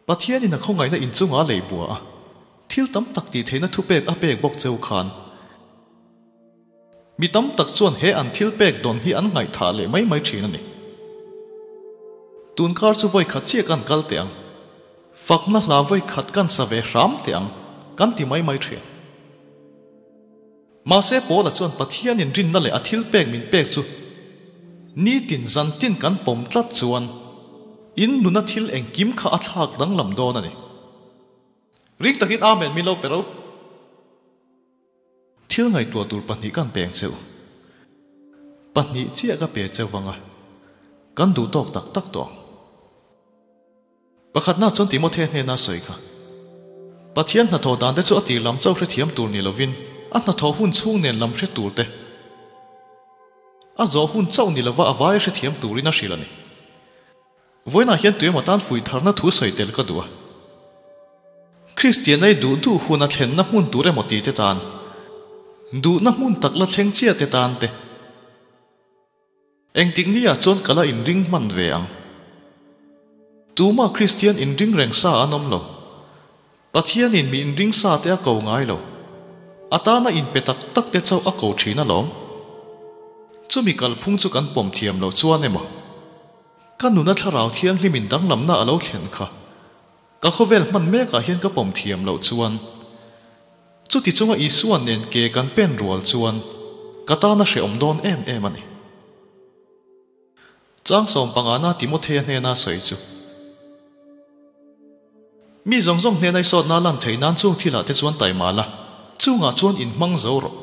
Pathianin a khawngaihna inchunga a lei bua a, thil tam tak tih theihna thupek a pek bawk cheu khan mi tam tak chuan he an thil pek dawn hi an ngaihthah leh mai mai thin a ni. Tunkar chu vawi khat chiah kan kal teh ang. Fakna hla vawi khat kan sa ve hram teh ang, kan ti mai mai thin. Mahse Paula chuan Pathianin rinna leh a thil pek min pek chu nitin zan tin kan pawm tlat chuan in nuna thil engkim kha a thlak danglam dawn a ni. Ring takin Amen min lo pe ro. Thil ngaihtuah tur pahnih kan peng cheu. Pahnih chiah ka pe cheu vang a, kan duh tawk tak tak tawh ang. Pakhatna chuan Timothea hnena sawi kha. Pathian hnathawh dan te chu a tir lam chauh hrethiam tur ni lovin a hnathawh hun chhung nen lam hre tur te, a zawh hun chauh ni lova a vai hrethiam turin a hrilh a ni. Vawiinah hian tuemaw tan fuih tharna thu sawi tel ka duh a. Kristian ei duh duh hun a thlenna hmun tur emaw ti te tan, duhna hmun tak la thleng chiah te tan te, Engtik ni ah chuan ka la inring hman ve ang. Tumah Kristian inring reng sa an awm lo. Pathianin mi inring sa te a ko ngai lo. A tana inpe tak tak te chauh a ko thin alawm. Chumi kalphung chu kan pawm thiam loh chuan emaw? Ka nuna thlarau thianghlimin danglamna a lo thlen kha. Ka khawvel hman mekah hian ka pawm thiam loh chuan, chuti chunga Isua nen ke kan pen rual chuan ka tana hrehawm dawn em em a ni. Chang sawmpangana Timothea hnena sawi chu, Mi zawng zawng hnena i sawtna lan theih nan chung thilah te chuan taima la, chungah chuan inhmang zo rawh.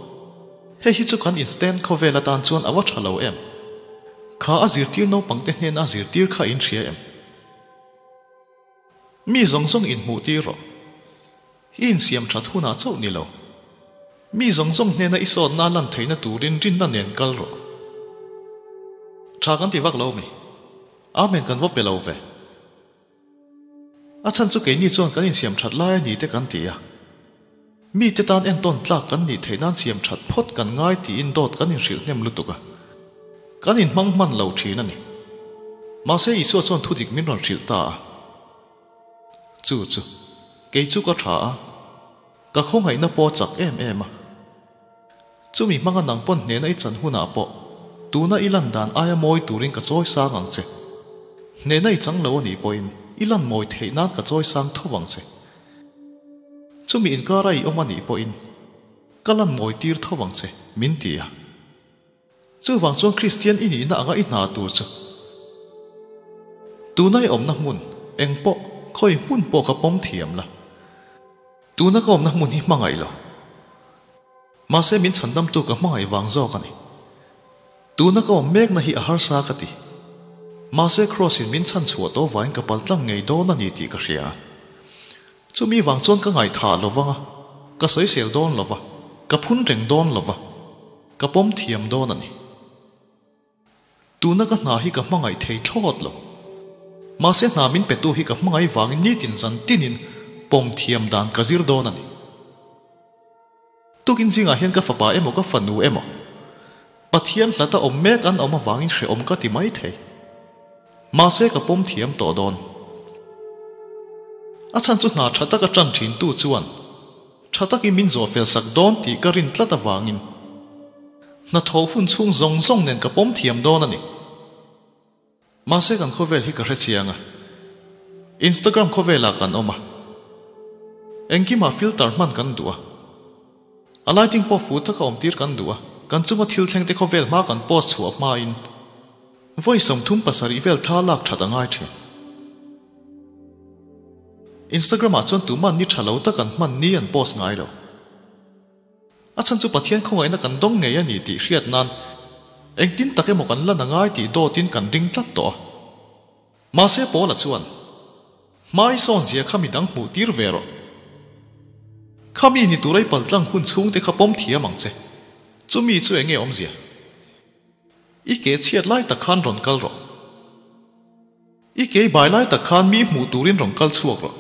Hei hi chu kan instant khawvel atan chuan a va tha lo em? Kha a zirtir naupangte hnena zirtir kha in hria em? Mi zawng zawng inhmuh tir rawh. I insiam that hunah chauh ni lo. Mi zawng zawng hnena i sawtna lan theihna turin rinna nen kal rawh. Tha kan ti vak lo mi. Amen kan va pe lo ve. A chhan chu keini chuan kan insiam that lai a ni te kan ti a. Mite tan entawn tlak kan nih theih nan siam that phawt kan ngai tiin dawt kan inhrilh hnem lutuk a, kan inhmang hman lo thin a ni. Mahse Isua chuan thudik min rawn hrilh ta a. Chu chu, kei chu ka tha a, ka khawngaihna pawh a chak em em a. Chumi hmanga nang pawn hnena i chan hunah pawh tuna i lan dan aia mawi turin ka chawi sang ang che. Hnena i chang lo a nih pawhin i lan mawi theih nan ka chawi sang tho ang che. Chumi inkara i awm a nih pawhin ka lan mawi tir tho ang che, min ti a. Chuvang chuan Kristian i nihna anga i hna tur chu tuna i awmna hmun eng pawh khawi hmun pawh ka pawm thiam la. Tuna ka awmna hmun hi hmangaih lo. Mahse min chhandamtu ka hmangaih vang zawk a ni. Tuna ka awm mekna hi a harsa ka ti. Mahse Kross in min chhan chhuah tawh vangin ka paltlang ngei dawn a ni tih ka hria. Chumi vang chuan ka ngaihthah lo vang a, ka sawisel dawn lo va, ka phun reng dawn lo va, ka pawm thiam dawn a ni. Tuna ka hna hi ka hmangaih thei thlawt lo. Mahse hna min petu hi ka hmangaih vangin nitin zan tinin pawm thiam dan ka zir dawn a ni. Tukin zingah hian ka fapa emaw ka fanu emaw Pathian hlata awm mek an awm avangin hrehawm ka ti mai thei. Mahse ka pawm thiam tawh dawn. A chhan chu hna tha taka tan thintu chuan tha takin min zawh fel sak dawn tih ka rin tlat avangin hnathawh hun chhung zawng zawng nen ka pawm thiam dawn a ni. Mahse kan khawvel hi ka hre chiang a, Instagram khawvelah kan awm a, engkimah filter hman kan duh a, a lighting pawh fuh taka awm tir kan duh a. kan chunga thil thlengte khawvel hmaa kan post chhuah hmain vawi 37 vel thla lak that a ngai thin. Instagram ah chuan tuman ni tha lo tak an hman ni an post ngai lo. A chhan chu Pathian khawngaihna kan dawng ngei a ni tih hriat nan engtin tak emaw kan lan a ngai tih dawtin kan ring tlat tawh a. Mahse Paula chuan, Hmai sawn zia kha midang hmuh tir ve rawh. Khami ni tur ei paltlang hun chhungte kha pawm thiam ang che. Chumi chu enge awmzia? I ke chhiat lai tak khan rawn kal rawh. I kei bai lai tak khan mi hmuh turin rawn kal chhuak rawh.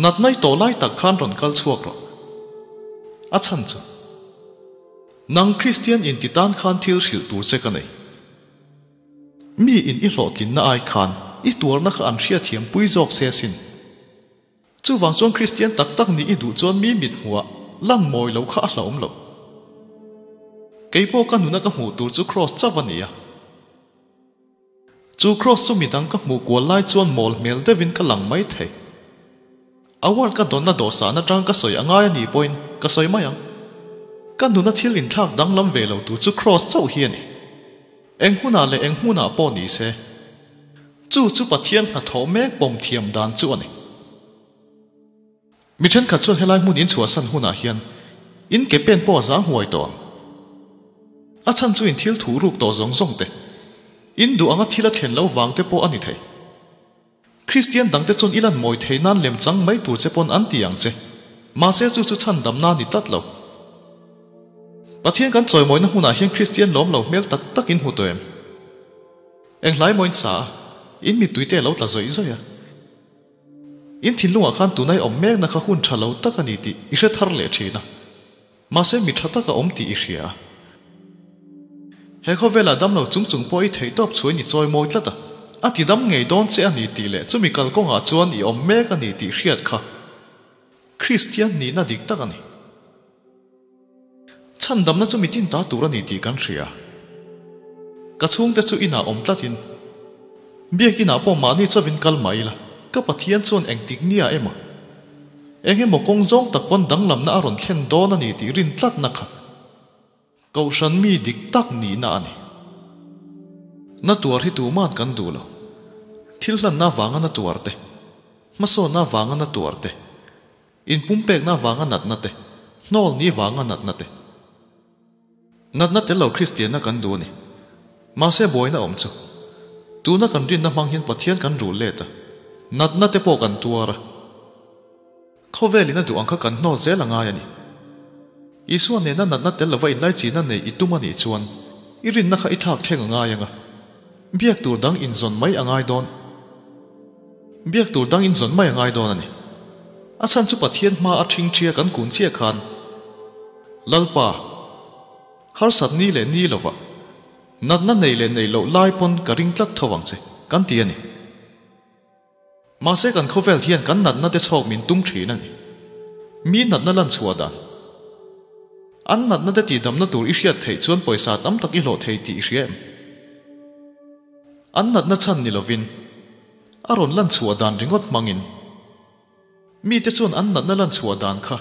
Natna i tawh lai tak khan rawn kal chhuak rawh. A chhan chu, Nang Kristian inti tan khan thil hrilh tur che ka nei. Mi in i hlawhtlinna ai khan i tuarna kha an hriatthiam pui zawk che asin. Chuvang chuan Kristian tak tak nih i duh chuan mi mit hmuhah lan mawi lo kha a hlauhawm loh. Kei pawh ka nuna ka hmuh tur chu Kraws chauh a ni a. Chu Kraws chu midang ka hmuh kual lai chuan mawl hmel deuhin ka lang mai thei. Award ka dawnna dawhsan atang ka sawi a ngai a nih pawhin ka sawi mai ang. Ka nuna thil inthlak danglam ve lo tur chu Kraws chauh hi a ni. Eng hunah leh eng hmunah pawh ni se, chu chu Pathian hnathawh mek pawm thiam dan chu a ni. Mi thenkhat chuan helai hmun in chhuahsan hunah hian in ke pen pawh a zang huai tawh ang. A chhan chu in thil thuh ruk tawh zawng zawng te, in duh anga thil a thlen lo vang te pawh a ni thei. Kristian dangte chuan i lan mawi thei nan lem chang mai tur che pawn an ti ang che. Mahse chu chu chhandamna a ni tlat lo. Pathian kan chawimawina hmunah hian Kristian lawm lo hmel tak tak in hmu tawh em? Eng hlai maw in sa a, in mittui te a lo tla zawih zawih a. In thinlungah khan tunai awm mekna kha hun tha lo tak a ni tih i hre thar leh thin a. Mahse mi tha tak a awm tih i hria a. He khawvelah damlo chung chung pawh i theih tawp chhuain i chawi mawi tlat a. A ti dam ngei dawn che a ni tih leh chumi kalkawngah chuan i awm mek a ni tih hriat kha Kristian nihna dik tak a ni. Chhandamna chu mitin ta tur a ni tih kan hria. Ka chhungte chu inah awm tlatin Biakinah pawh mahni chauhin kal mah ila, ka Pathian chuan engtik nia emaw, eng emaw kawng zawng tak pawn danglamna a rawn thlen dawn a ni tih rin tlatna kha Kohhran mi dik tak nihna a ni. Na tuar hi tuman kan duh lo. Thil hlanna avanga na tuar te, hmasawnna avanga na tuar te, inpumpekna avanga natna te, hnawl ni vanga natna te. Natna tel lo Kristianna kan duh a ni. Mahse buaina awm chu. Tuna kan rinna hmang hian Pathian kan rul let a, natna te pawh kan tuar a. Khawvelin a duh ang kha kan hnawl zel a ngai a ni. Isua nena natna tel lova inlaichina nei i tum a nih chuan i rinna kha i thlak thleng a ngai ang a. Biak tur dang inzawn mai a ngai dawn. Biak tur dang inzawn mai a ngai dawn a ni. A chhan chu Pathian hma a ṭhingṭhia kan kun chiah khan Lalpa, harsat ni leh ni lovah, natna nei leh nei loh lai pawn ka ring tlat tho ang che, kan ti a ni. Mahse kan khawvel hian kan natna te chhawk min tum thin a ni. Mi natna lan chhuah dan. An natna te tihdamna tur i hriat theih chuan pawisa tam tak i hlawh thei tih i hria em? An natna chhan ni lovin, a rawn lan chhuah dan ringawt hmangin, Mite chuan an natna lan chhuah dan kha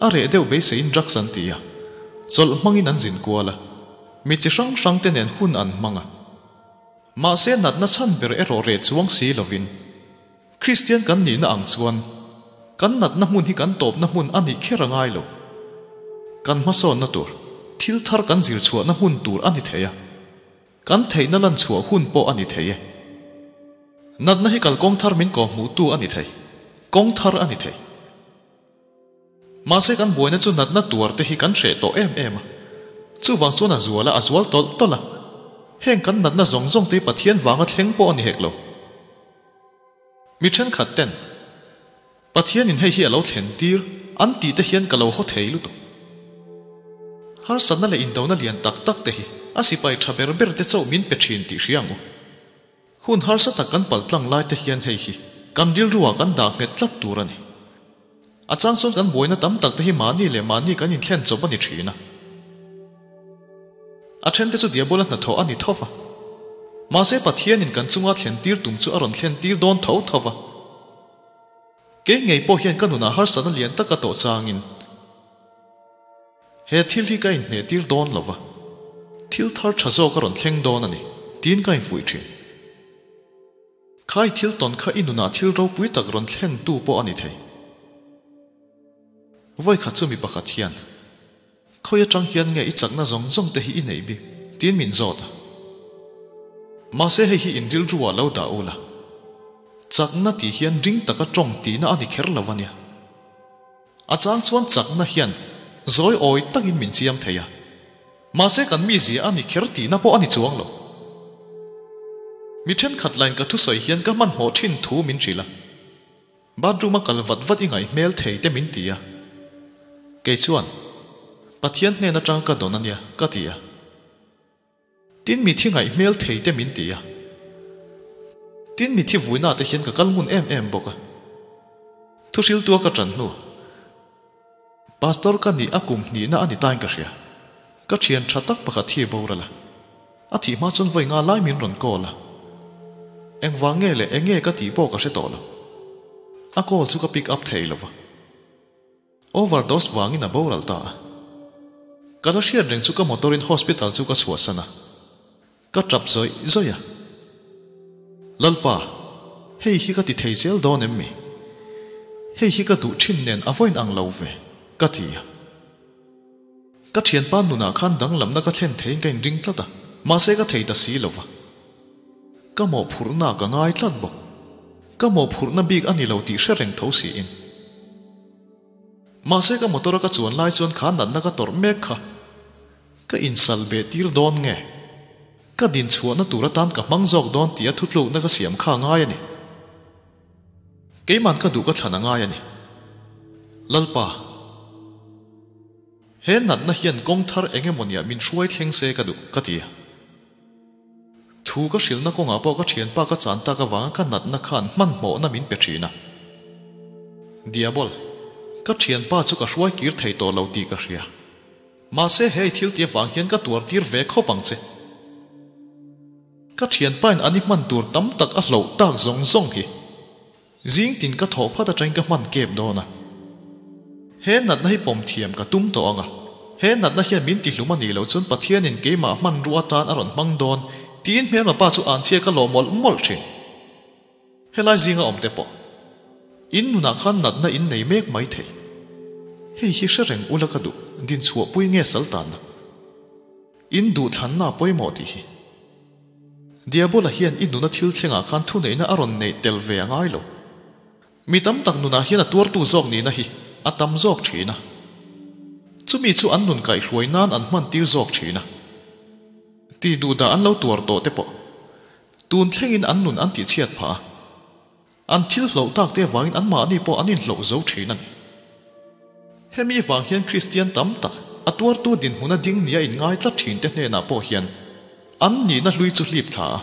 a reh deuh beiseiin drugs an ti a, chawlh hmangin an zin kual a, mi chi hrang hrang te nen hun an hmang a. Mahse natna chhan ber erawh reh chuang si lovin Kristian kan nihna ang chuan kan natna hmun hi kan tawpna hmun a nih kher a ngai lo. Kan hmasawnna tur, thil thar kan zir chhuahna hmun tur a ni thei a. Kan theihna lan chhuah hun pawh a ni thei e. Natna hi kalkawng thar min kawhhmuhtu a ni thei. Kawng thar a ni thei. Mahse kan buaina chu natna tuar te hi kan hreh tawh em em a. Chuvang chuan a zual a, a zual tawlh tawlh a. Heng kan natna zawng zawng te hi Pathian vanga thleng pawh a ni hek lo. Mi thenkhat ten Pathianin hei hi a lo thlen tir an tih te hian ka lo haw thei lutuk. Harsatna leh indona lian tak tak te hi a sipai tha ber ber te chauh min pe thin tih hria ang u. Hun harsa tak kan pal tlang lai te hian hei hi kan rilruah kan dah nghet tlat tur a ni. A chang chuan kan buaina tam tak te hi mahni leh mahni kan inthlen chawp a ni thin a. A then te chu Diabola hnathawh a ni tho va. Mahse Pathianin kan chunga thlen tir tum chu a rawn thlen tir dawn tho tho va. Kei ngei pawh hian ka nunah harsatna lian tak a tawh changin he thil hi ka inhneh tir dawn lo va. Thil thar tha zawk a rawn thleng dawn a ni, tiin ka infuih thin. Kha i thil tawn kha i nunah thil ropui tak rawn thlen tu pawh a ni thei. Vawi khat chu mi pakhat hian, Khawi atang hian nge i chakna zawng zawng te hi i neih bik? tiin min zawt a. Mahse hei hi in rilru ah lo dah ula. Chakna tih hian ring taka tawng tihna a ni kher lo a nia. A chang chuan chakna hian zawi awi takin min chiam thei a, mahse kan mizia a ni kher tihna pawh a ni chuang lo. Mi thenkhat lain ka thusawi hian ka hmanhmawh thin thu min hrilh a, bathroom a kal vat vat i ngaih hmel thei te min ti a. Kei chuan, Pathian hnen atang ka dawn a nia, ka ti a. Tin mi thi ngaih hmel thei te min ti a. Tin mi thi vuina te hian ka kal ngun em em bawk a. Thu hriltua ka ṭan hnu. Pastor ka nih a kum hnihna a ni tain ka hria. Ka ṭhian ṭha tak pakhat hi boral a. A thih hma chuan vawi nga lai min rawn call a. Engvang nge leh enge ka tih pawh ka hre tawh lo. A call chu ka pick up thei lo va. Overdose vangin a boral ta a. Ka la hriat reng chu ka motor in hospital chu ka chhuahsan a. Ka tap zawih zawih a. Lalpa, hei hi ka ti thei zel dawn em mi? Hei hi ka duh thin nen a vawiin ang lo ve, ka ti a. Ka thianpa nunah khan danglamna ka thlen theiin ka inring tlat a, mahse ka thei ta si lo va. Ka mawhphurhna ka ngai tlat bawk. Ka mawhphurhna bik a ni lo tih hre reng tho siin. Mahse ka motor a ka chuan lai chuan kha natna ka tawrh mek kha. Ka insal beh tir dawn nge? Ka din chhuahna tur atan ka hmang zawk dawn tih a thutlukna ka siam kha a ngai a ni. Keiman ka duh ka thlan a ngai a ni. Lalpa. He natna hian kawng thar eng emawniah min hruai thleng se ka duh, ka ti a. Thu ka hrilhna kawngah pawh ka thianpa ka chan tak avanga ka natna khan hmanhmawhna min pe thin a. Diabol, ka thianpa chu ka hruai kir thei tawh lo tih ka hria. Mahse hei thil ti avang hian ka tuar tir ve khawp ang che. Ka thianpain an i hman tur tam tak a hloh tak zawng zawng hi. Zing tin ka thawh phat atangin ka hman kep dawn a. He natna hi pawm thiam ka tum tawh ang a. He natna hian min tihlum a nih loh chuan Pathianin keimah hmanrua atan a rawn hmang dawn tiin hmelma pa chu anchhia ka lawh mawlh mawlh thin. Helai zinga awm te pawh in nunah khan natna in nei mek mai thei. Hei hi hre reng ula ka duh dinchhuahpui nge saltanna. In duhthlanna a pawimawh tih hi. Diabola hian i nuna thil thlengah khan thuneihna a rawn neih tel ve a ngai lo. Mi tam tak nunah hian a tuartu zawk nihna hi a tam zawk thin a. Chumi chu an nun kaihhruai nan an hman tir zawk thin a. Tih duhdah an lo tuar tawh te pawh tun thlengin an nun an tihchhiat phah a. An thil hloh tak te avangin anmahni pawh an inhloh zo thin a ni. Hemi vang hian Kristian tam tak, a tuartu dinhmuna ding nia inngai tlat thin te hnenah pawh hian an nihna hlui chu hlip thla a,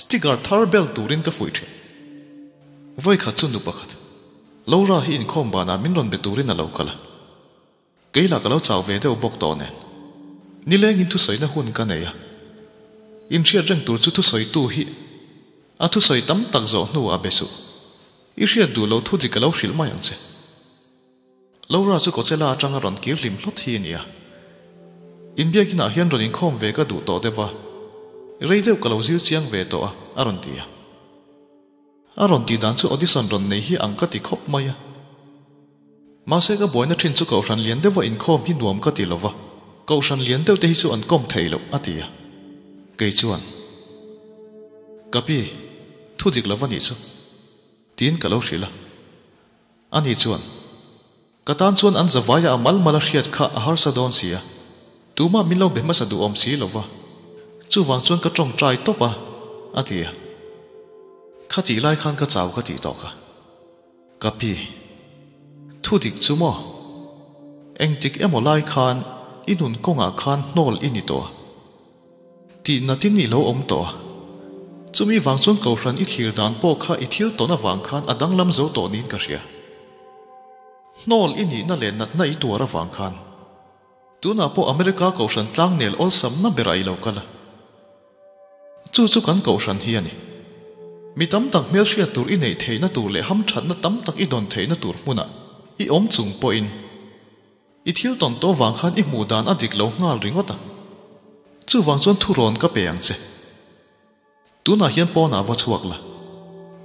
sticker thar bel turin ka fuih thin. Vawikhat chu nu pakhat, Laura hi inkhawm banah min rawn be turin a lo kal a. Kei lah ka lo chau ve deuh bawk tawh nen. Nilengin thusawina hun ka nei a. Inhriat reng tur chu thusawitu hi a thusawi tam tak zawh hnu a be suh. I hriat duh lo thu dik ka lo hrilh mai ang che. Laura chu Coachella atanga rawn kir hlim hlawt hi a ni a. Inbiakinah hian rawn inkhawm ve ka duh tawh deuh a. Rei deuh ka lo zir chiang ve tawh a, a rawn ti a. A rawn tih dan chu audition rawn nei hi ang ka ti khawp mai a. Mahse ka buaina thin chu kohhran lian deuha inkhawm hi nuam ka ti lova, kohhran lian deuh te hi chu an kawm thei loh a ti a. Kei chuan, Ka pi, thu dik lova nih chu, tiin ka lo hrilh a. Ani chuan, Ka tan chuan an zavaia a mal mal a hriat kha a harsa dawn si a, tumah min lo be hmasa duhawm si lo va, chuvang chuan ka tawngtai tawp a, a ti a. Khatih lai khan ka chau ka tih tawh kha. Ka pi, thu dik chu maw? Engtik emaw lai khan i nun kawngah khan hnawl i ni tawh a, tih natin i lo awm tawh a. Chumi vang chuan Kohhran i thlir dan pawh kha i thil tawn avang khan a danglam zo tawh niin ka hria. Hnawl i nihna leh natna i tuar avang khan tunah pawh America Kohhran tlangnel awlsamna berah i lo kal a. Chu chu kan Kohhran hi a ni. Mi tam tak hmelhriat tur i neih theihna tur leh hamthatna tam tak i dawn theihna tur hmunah i awm chung pawhin i thil tawn tawh vang khan i hmuh dan a dik lo nghal ringawt a. Chuvang chuan thurawn ka pe ang che. Tunah hian pawnah va chhuak la,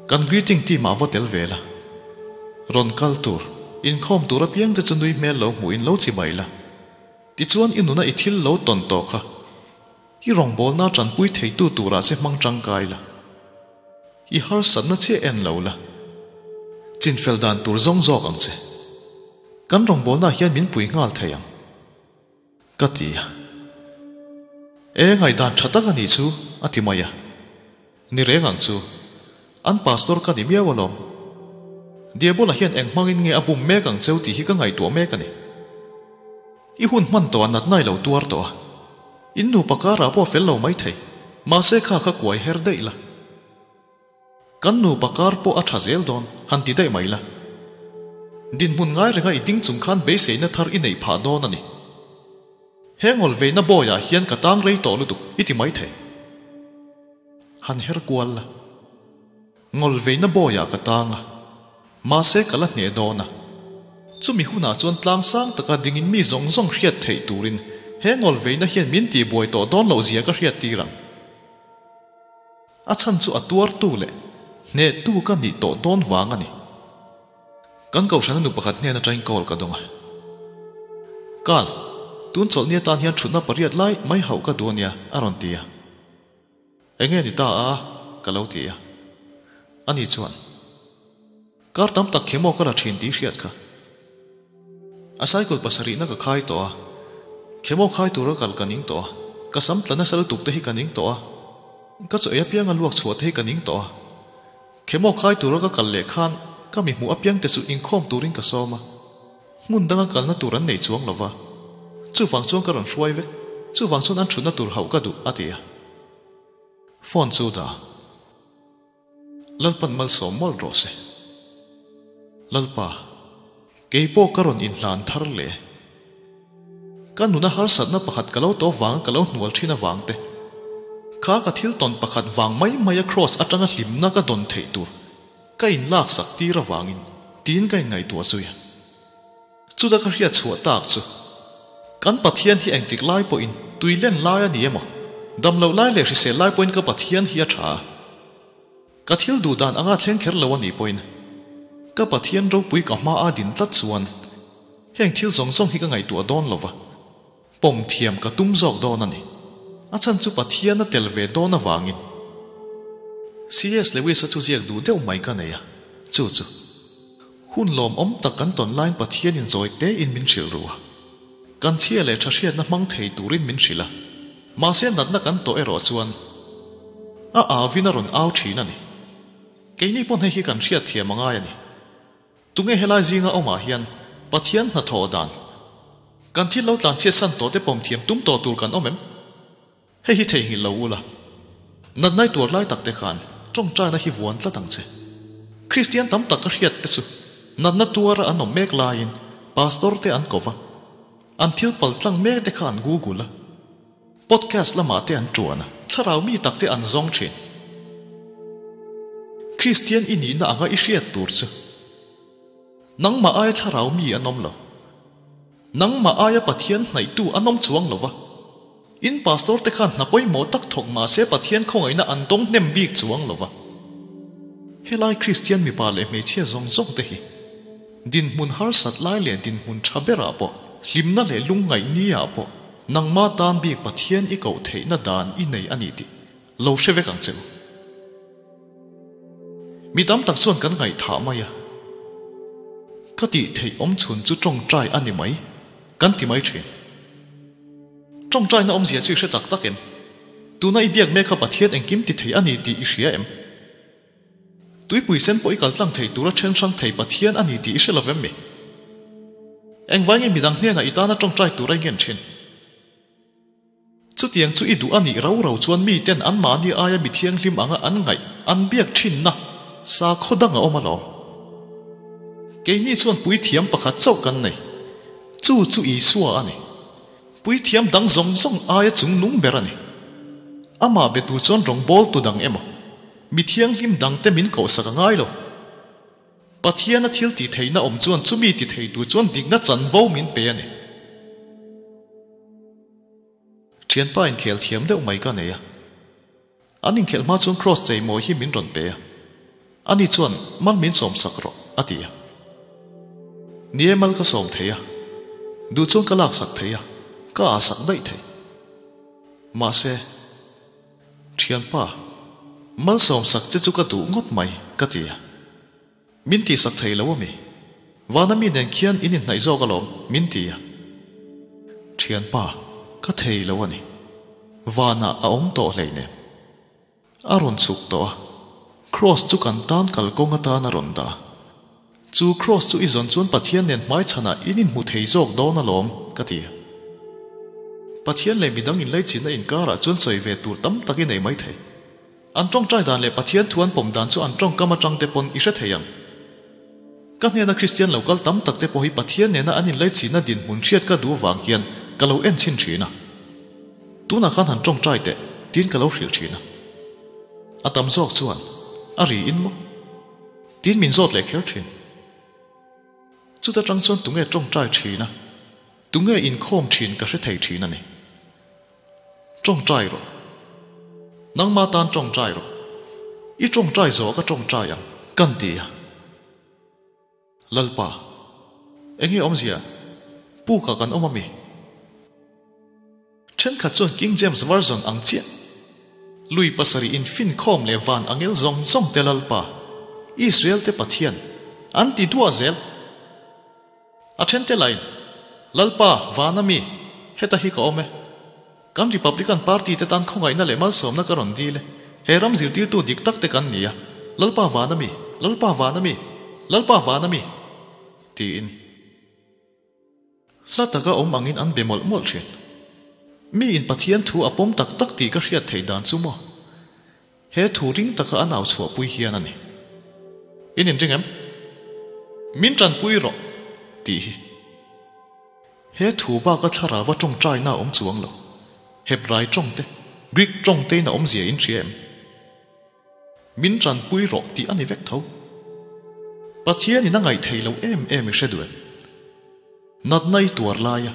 kan greeting team ah va tel ve la. Rawn kal tur, inkhawm tur apiang te chu nui hmel lo hmuhin lo chi mai la. Tichuan i nuna i thil lo tawn tawh kha i rawngbawlna tanpui theitu turah che hmang tangkai la. I harsatna chiah en lo la. Chinfel dan tur zawng zawk ang che. Kan rawngbawlnaah hian min pui nghal thei ang. Ka ti a. E ngaihdan tha tak a nih chu, a ti mai a. Ni reng ang chu. An pastor ka ni miau alawm. Diabola hian eng hmangin nge a bum mek ang cheu tih hi ka ngaihtuah mek a ni. I hun hman tawh a natna i lo tuar tawh a. In nupa karah pawh fel lo mai thei. Mahse kha kha kuai her daih la. Kan nupa kar pawh a tha zel dawn, han ti daih mai la. Dinhmun ngai renga i ding chung khan beiseina thar i neih phah dawn a ni. He ngawlveina bawiah hian ka tang rei tawh lutuk i ti mai thei. Han her kual la. Ngawlveina bawiah ka tang a, mahse ka la hneh dawn a. Chumi hunah chuan tlang sang taka dingin mi zawng zawng hriat theih turin he ngawlveina hian min tihbuai tawh dawn loh zia ka hriat tir ang. A chhan chu a tuartu leh hnehtu ka nih tawh dawn vang a ni. Kan kohhrana nu pakhat hnen atangin call ka dawng a. Kal, tun chawlhni atan hian thutna pariat lai mai hauh ka duh a nia, a rawn ti a. Enge ni ta a? ka lo ti a. Ani chuan, Kar tam tak khemaw ka la thin tih hriat kha. A cycle pasarihna ka khai tawh a, khemaw khai tura kal ka ning tawh a, ka sam tla nasa lutuk te hi ka ning tawh a, ka chaw ei apianga luak chhuah te hi ka ning tawh a. Khemaw khai tura ka kal leh khan ka mi hmuh apiang te chu inkhawm turin ka sawm a, hmun danga kalna tur an nei chuang lova, chuvang chuan ka rawn hruai vek, chuvang chuan an thutna tur hauh ka duh, a ti a. Phone chu dah. Lalpan malsawm mawlh rawh se. Lalpa, kei pawh ka rawn inhlan thar leh. Ka nuna harsatna pakhat ka lo tawp vanga ka lo hnual thin avang te, kha ka thil tawn pakhat vang mai maia kraws atanga hlimna ka dawn theih tur ka inlaksak tir avangin tiin ka inngaihtuah zui a. Chuta ka hriat chhuah tak chu, kan Pathian hi engtik lai pawhin tui len lai a ni emaw, dam loh lai leh hrisel lai pawhin ka Pathian hi a tha a. Ka thil duh dan anga thleng kher lo a nih pawhin, ka Pathian ropui ka hma a din tlat chuan heng thil zawng zawng hi ka ngaihtuah dawn lo va, pawm thiam ka tum zawk dawn a ni. A chhan chu Pathian a tel ve dawn avangin. CS Lewis-a thuziak duh deuh mai ka nei a, chu chu. Hun lawmawm tak kan tawn laiin Pathianin zawi tein min hrilh ru a. Kan chhia leh tha hriatna hmang thei turin min hrilh a. Mahse natna kan tawh erawh chuan a auvin a rawn au thin a ni. Keini pawh hei hi kan hriat thiam a ngai a ni. Tunge helai zinga awmah hian Pathian hnathawh dan kan thil lo tlanchhiat san tawh te pawm thiam tum tawh tur kan awm em? Hei hi theihnghilh lo ula, natnai tuar lai tak te khan tawngtaina hi vuan tlat ang che. Kristian tam tak ka hriat te chu natna tuara an awm mek laiin pastor te an ko va, an thil pal tlang mek te kha an google a, podcast lamah te an tuan a, thlarau mi tak te an zawng thin. Kristian i nihna anga i hriat tur chu nangmah aia thlarau mi an awm lo. Nangmah aia Pathian hnaihtu an awm chuang lo va. In pastor te khan hna pawimawh tak thawk mahse Pathian khawngaihna an dawng hnem bik chuang lo va. Helai Kristian mipa leh hmeichhia zawng zawng te hi dinhmun harsat lai leh dinhmun tha berah pawh, hlimna leh lungngaih niah pawh nangma tan bik Pathian i koh theihna dan i nei a ni tih lo hre vek ang che u. Mi tam tak chuan kan ngaihthah mai a, ka tih theih awm chhun chu tawngtai a ni mai kan ti mai thin. Tawngtaina awmzia chu i hre tak tak em? Tuna i biak mek kha Pathian engkim ti thei a ni tih i hria em? Tuipui sen pawh i kal tlang thei tura then hrang thei Pathian a ni tih i hre lo vem mi? Engvai nge midang hnenah i tana tawngtai tura i ngen thin? Chutiang chu i duh a nih rau rau chuan miten anmahni aia mi thianghlim anga an ngaih an biak thinna sakhaw dang a awm alawm. Keini chuan puithiam pakhat chauh kan nei. Chu chu Isua a ni. Puithiam dang zawng zawng aia chungnung ber a ni. Amah be tur chuan rawngbawltu dang emaw, mi thianghlim dangte min kohsak a ngai lo. Pathiana thil tih theihna awm chuan chumi ti thei tur chuan dikna chanvo min pe a ni. Thianpa inkhel thiam deuh mai ka nei a. An inkhelh hma chuan Kross cheimawi hi min rawn pe a. Ani chuan, Mal min sawm sak rawh, a ti a. Ni e, mal ka sawm thei a. Duh chuan ka lak sak thei a, ka ah sak daih thei. Mahse, Thianpa, mal sawm sak che chu ka duh ngawt mai, ka ti a. Min tihsak thei lo ami? Vana mi nen khian in inhnaih zawk alawm, min ti a. Thianpa, ka thei lo a ni. Vanah a awm tawh hleinem. A rawn chhuk tawh a, Kraws chu kan tan kalkawng atan a rawn dah. Chu Kraws chu i zawn chuan Pathian nen hmaichhanah in inhmu thei zawk dawn alawm, ka ti a. Pathian leh midang inlaichinna inkarah chuan sawi ve tur tam tak i nei maithei. An tawngtai dan leh Pathian thu an pawm dan chu an tawngkam atang te pawn i hre thei ang. Ka hnena Kristian lo kal tam tak te pawh hi Pathian nena an inlaichinna dinhmun hriat ka duh vang hian ka lo en chhin thin a. Tunah khan han tawngtai teh tiin ka lo hrilh thin a. A tam zawk chuan a ri in maw? Tiin min zawt leh kher thin. Chuta tang chuan tunge tawngtai thin a, tunge inkhawm thin ka hre thei thin a ni. Tawngtai rawh. Nangma tan tawngtai rawh. I tawngtai zawh ka tawngtai ang, kan ti a. Lalpa, enge awmzia? Pukah kan awm ami? Thenkhat chuan King James Version ang chiah. Lui pasarih in finkhawm leh van angel zawng zawng te Lalpa, Israel te Pathian, an ti duah zel. A then te lain, Lalpa, vana mi, heta hi ka awm e. Kan Republican Party te tan khawngaihna leh malsawmna ka rawn dil e. He ram zirtirtu dik tak te kan ni a. Lalpa vana mi, Lalpa vana mi, Lalpa vana mi, tiin hla taka awm angin an be mawlh mawlh thin. Mi in Pathian thu a pawm tak tak tih ka hriat theih dan chu maw? He thu ring taka a nau chhuahpui hian a ni. In inring em? Min tanpui rawh! tih hi. He thu baka thlarau a tawngtaina a awm chuang lo. Hebrai tawng te, Greek tawng tein a awmzia in hria em? Min tanpui rawh tih a ni vek tho. Pathianin a ngaih thei lo em em i hre duh em? Natna i tuar laia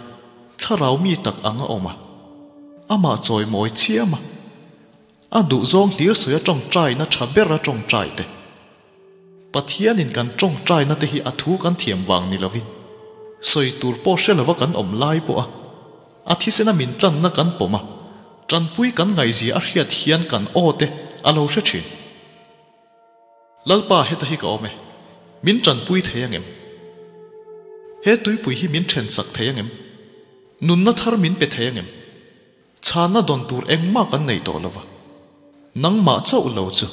thlarau mi tak ang a awm a, amah chawimawi chiam a. A duhzawng hlir sawi a tawngtaina tha ber a tawngtai te. Pathianin kan tawngtaina te hi a thu kan thiam vang ni lovin, sawi tur pawh hre lova kan awm lai pawh a, a thisena min tlanna kan pawm a, tanpui kan ngaihzia a hriat hian kan aw te a lo hre thin. Lalpa heta hi ka awm e, min tanpui thei angem? He tuipui hi min then chak thei angem? Nunna thar min pe thei angem? Chhanna dawn tur engmah kan nei tawh lo va, nangmah chauh lo chu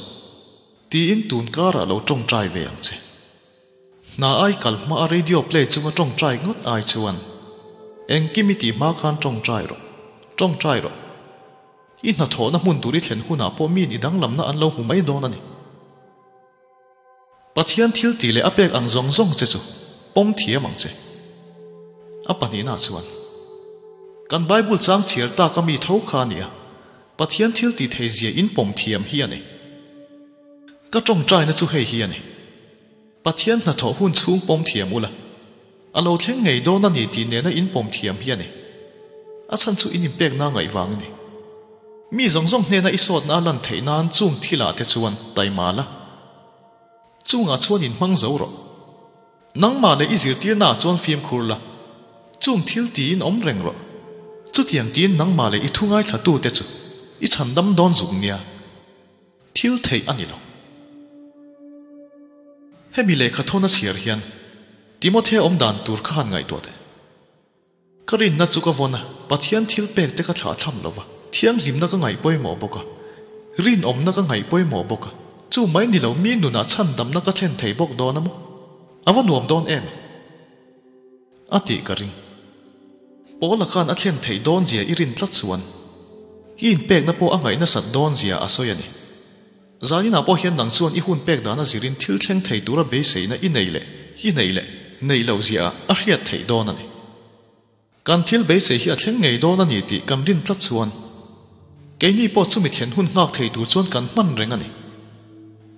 tiin tun karah lo tawngtai ve ang che. Hna ai kal hma a radio play chunga tawngtai ngawt ai chuan engkim i tih hma khan tawngtai rawh, tawngtai rawh. I hnathawhna hmun tur i thlen hunah pawh miin i danglamna an lo hmu mai dawn a ni. Pathian thil tih leh a pek ang zawng zawng che chu pawm thiam ang che. A pahnihna chuan, Kan Bible chang chhiar tak a mi tho kha a nia, Pathian thil tih thei zia in pawm thiam hi a ni. Ka tawngtaina chu hei hi a ni. Pathian hnathawh hun chhung pawm thiam ula, a lo thleng ngei dawn a ni tih nena in pawm thiam hi a ni. A chhan chu in inpekna ngaih vang a ni. Mi zawng zawng hnena i sawtna a lan theih nan chung thilah te chuan taima la. Chungah chuan in hmang zo rawh. Nangmah leh i zirtirna ah chuan fimkhur la. Chung thil tiin awm reng rawh. Chutiang tiin nangmah leh i thu ngaithla te chu i chhandam dawn zuk nia. Thil theih a ni lo. Hemi lehkha thawn a chhiar hian Timothea awm dan tur kha han ngaihtuah teh. Ka rinna chu ka vawn a, Pathian thil pek te ka thlah tham lo va, thianghlimna ka ngaih pawimawh bawk a, rinawmna ka ngaih pawimawh bawk a, chu mai ni lo mi nunah chhandamna ka thlen thei bawk dawn a maw? A va nuam dawn em? A tih ka ring. Paula khan a thlen theih dawn zia i rin tlat chuan i inpekna pawh a ngaih nasat dawn zia a sawi a ni. Zaninah pawh hian nang chuan i hun pek dana zirin thil thleng thei tura beiseina i nei leh i neih leh neih loh zia a hriat theih dawn a ni. Kan thil beisei hi a thleng ngei dawn a ni tih kan rin tlat chuan keini pawh chumi thlen hun nghak thei tur chuan kan hman reng a ni.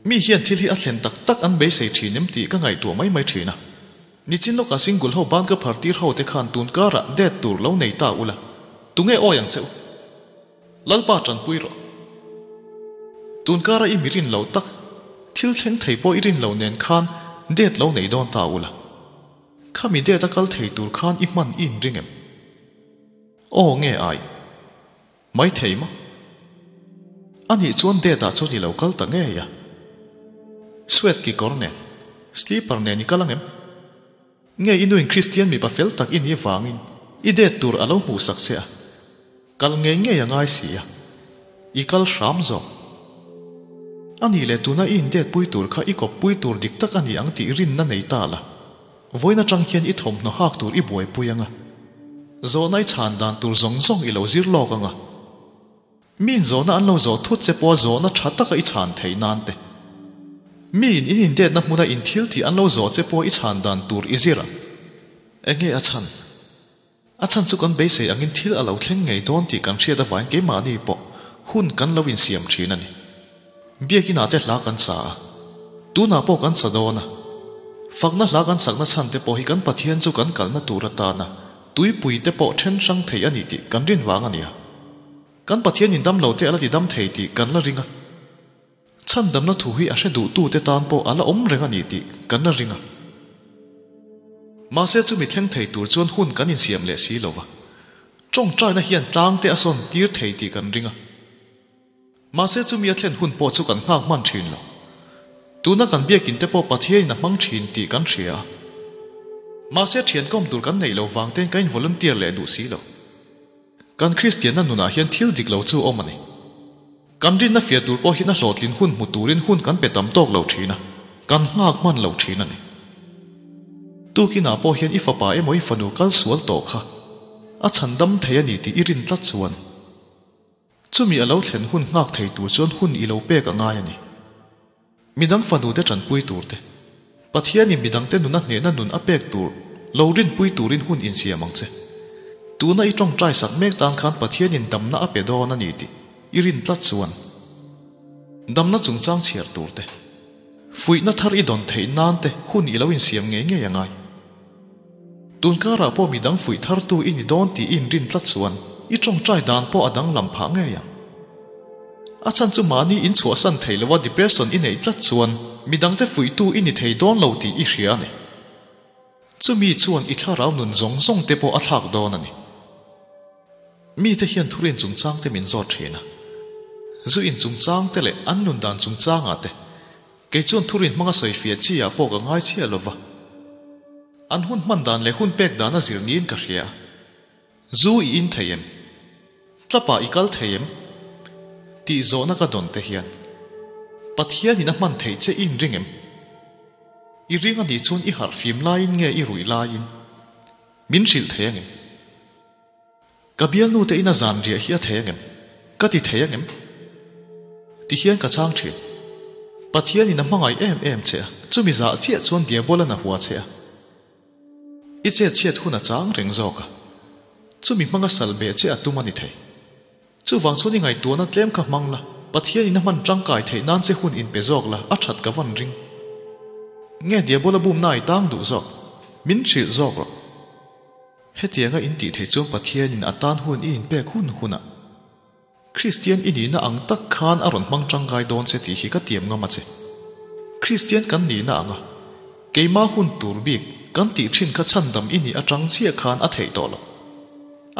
Mi hian thil hi a thlen tak tak an beisei thin em tih ka ngaihtuah mai mai thin a. Nichin lawkah single ho ban ka phar tir ho te khan tun karah date tur lo nei ta ula, tunge awi ang che u? Lalpa tanpui rawh. Tunkara i mirin lo tak, thil thleng thei pawh i rin lo nen khan date lo nei dawn ta ula. Khami date a kal thei tur khan i hman i inring em? Aw nge ai. Mai thei maw? Anih chuan date ah chuan i lo kal ta ngei a. Sweat kekawr nen, slipper nen i kal ang em? Nge i nuin Kristian mipa fel tak i nih vangin i date tur a lo hmuhsak che a, kal ngei ngei a ngai si a, i kal hram zawk. A nih leh tuna i in date pui tur kha i kawp pui tur dik tak a ni ang tih rinna nei ta la, vawiin atang hian i thawmhnaw hak tur i buaipui ang a, zawhna i chhan dan tur zawng zawng i lo zir lawk ang a. Miin zawhna an lo zawh thut che pawha zawhna tha taka i chhan theih nan te. Miin in indetna hmuna in thil tih an lo zawh che pawha i chhan dan tur i zir ang. Enge a chhan? A chhan chu kan beisei angin thil a lo thleng ngei dawn tih kan hriat avangin keimahni pawh hun kan lo insiam thin a ni. Biakinah te hla kan sa a, tunah pawh kan sa dawn a. Fakna hla kan sakna chhan te pawh hi kan Pathian chu kan kalna tur atana tuipui te pawh then hrang thei a ni tih kan rin vang a ni a. Kan Pathian in dam lo te a la ti dam thei tih kan la ring a. Chhandamna thu hi a hre duhtute tan pawh a la awm reng a ni tih kan la ring a. Mahse chumi thleng thei tur chuan hun kan insiam leh si lo va. Tawngtaina hian tlang te a sawn tir thei tih kan ring a. Mahse chumi a thlen hun pawh chu kan nghak hman thin lo. Tuna kan biakin te pawh Pathianin a hmang thin tih kan hria a. Mahse thian kawm tur kan neih lo vang ten kan in volunteer leh duh si lo. Kan Kristianna nunah hian thil dik lo chu awm a ni. Kan rinna fiah tur pawh hian a hlawhtlin hun hmu turin hun kan pe tam tawk lo thin a, kan nghak hman lo thin a ni. Tukinah pawh hian i fapa emaw i fanu kal sual tawh kha a chhan dam thei a ni tih i rin tlat chuan chumi a lo thlen hun nghak thei tur chuan hun i lo pek a ngai a ni. Midang fanute tanpui tur te, Pathianin midangte nuna hnehna nun a pek tur lo rinpui turin hun insiam ang che. Tuna i tawngtai sak mek tan khan Pathianin damna a pe dawn a ni tih i rin tlat chuan damna chungchang chhiar tur te, fuihna thar i dawn theih nan te hun i lo insiam ngei ngei a ngai. Tun karah pawh midang fuih thartu i ni dawn tih i inrin tlat chuan i tawngtai dan pawh a danglam phah ngei ang. A chhan chu mahni in chhuahsan thei loa depression i neih tlat chuan midangte fuihtu i ni thei dawn lo tih i hria a ni. Chumi chuan i thlarau nun zawng zawng te pawh a thlak dawn a ni. Mite hian thurin chungchang te min zawt thin a. Zu in chungchang te leh an nun dan chungchangah te kei chuan thurin hmanga sawi fiah chi ah pawh ka ngai chhiah lova. An hun hman dan leh hun pek dan a zir niin ka hria a. Zu i in thei em? Tlapah i kal thei em? Tih zawhna ka dawn te hian Pathianin a hman theih che i inring em? I ring a nih chuan i harh fim laiin nge i ruih laiin min hrilh thei ang em? Ka bialnu te ina zan riah hi a thei ang em? Ka ti thei ang em? Ti hian ka chang thin. Pathianin a hmangaih em em che a, chumi zah chiah chuan Diabolan a hua che a. I chet chhiat hun a chang reng zawk a, chumi hmanga sal beh che a tum a ni thei. Chuvang chuan i ngaihtuahna tlem kha hmang la, Pathianin a hman tangkai theih nan che hun inpe zawk la, a that ka van ring. Nge Diabola bumna i tang duh zawk? Min hrilh zawk rawh. Hetianga in tih theih chuan Pathianin a tan hun i inpek hun hunah Kristian i nihna ang tak khan a rawn hmang tangkai dawn che tih hi ka tiam ngam a che. Kristian kan nihna anga keimah hun tur bik kan tih thin kha chhandam i nih atang chiah khan a theih tawh lo.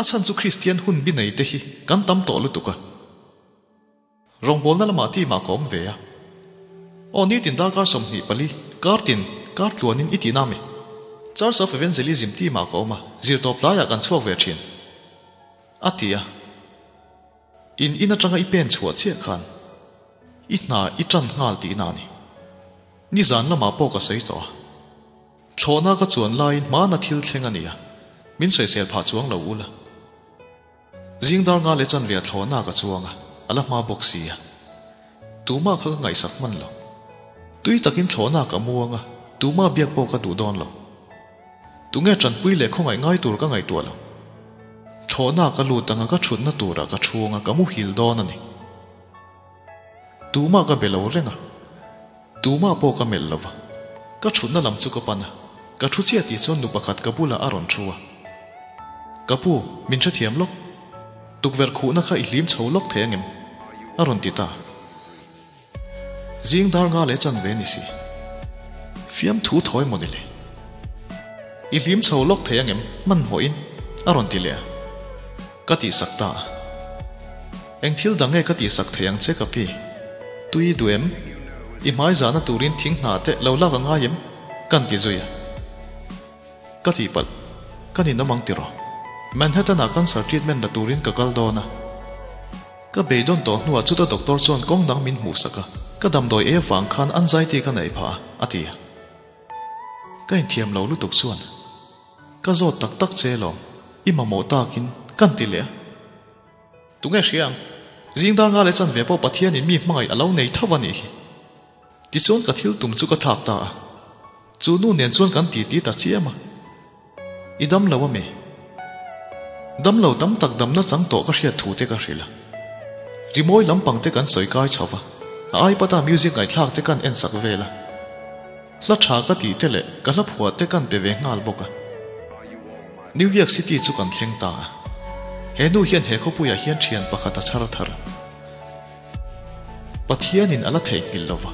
A chhan chu Kristian hun bi nei te hi kan tam tawh lutuk a. Rawngbawlna lamah team ah ka awm ve a. Aw nitin darkar 24, kar tin, kar tluanin i tihna ami? Church of Evangelism team ah ka awm a, zirtawp tlaiah kan chhuak ve thin. A ti a. In in atanga i pen chhuah chiah khan i hna i tan nghal tihna a ni. Nizan lamah pawh ka sawi tawh a. Thlawhna ka chuan laiin hmana thil thleng a ni a, min sawisel phah chuang lo ula. Zing dar nga leh chanve a thlawhna ka chuang a, a la hma bawk si a. Tumah kha ka ngaihsak hman lo. Tui takin thlawhna ka muang a, tumah biak pawh ka duh dawn lo. Tunge tanpui leh khawngaih ngai tur ka ngaihtuah lo. Thlawhna ka lut anga ka thutna turah ka chhung a, ka muhil dawn a ni. Tumah ka be lo reng a, tumah pawh ka melh lo va. Ka thutna lam chu ka pan a, ka thu chiah tih chuan nu pakhat ka bulah a rawn thu a. Ka pu, min hrethiam lawk. Tukverh khuhna kha i hlim chho lawk thei angem? A rawn ti ta. Zing dar nga leh chan ve ni si. Fiamthu thawi maw ni le? I hlim chho lawk thei angem? Hmanhmawhin a rawn ti leh a. Ka tihsak ta a. Eng thil dang nge ka tihsak thei ang che ka pi? Tui duh em? I hmai zahna turin thing hna te lo lak a ngai em? Kan ti zui a. Ka tihpalh. Ka ninawm ang tiraw? Manhattan-ah cancer treatment la turin ka kal dawn a. Ka beidawn tawh hnuah chuta doctor chuan kawng dang min hmuhsak a, ka damdawi ei avang khan anxiety ka neih phah a, a ti a. Ka inthiam lo lutuk chuan ka zawt tak tak che lawm, i mamawh takin kan ti leh a. Tunge hria ang? Zing dar nga leh chanve pawh Pathianin mi hmangaih a lo nei tho a nih hi. Tichuan ka thil tum chu ka thlak ta a. Chu nu nen chuan kan titi ta chiam a. I dam lo ami? Dam lo tam tak damna chang tawh ka hriat thu te ka hrilh a. Rimawi lampang te kan sawi kai chho va, a iPad a music ngaihthlak te kan en sak vel a. Hla tha ka tih te leh ka hla phuah te kan pe ve nghal bawk a. New York City chu kan thleng ta a. He nu hian he khawpuiah hian thian pakhat a chhar thar. Pathianin a la theihnghilh lo va,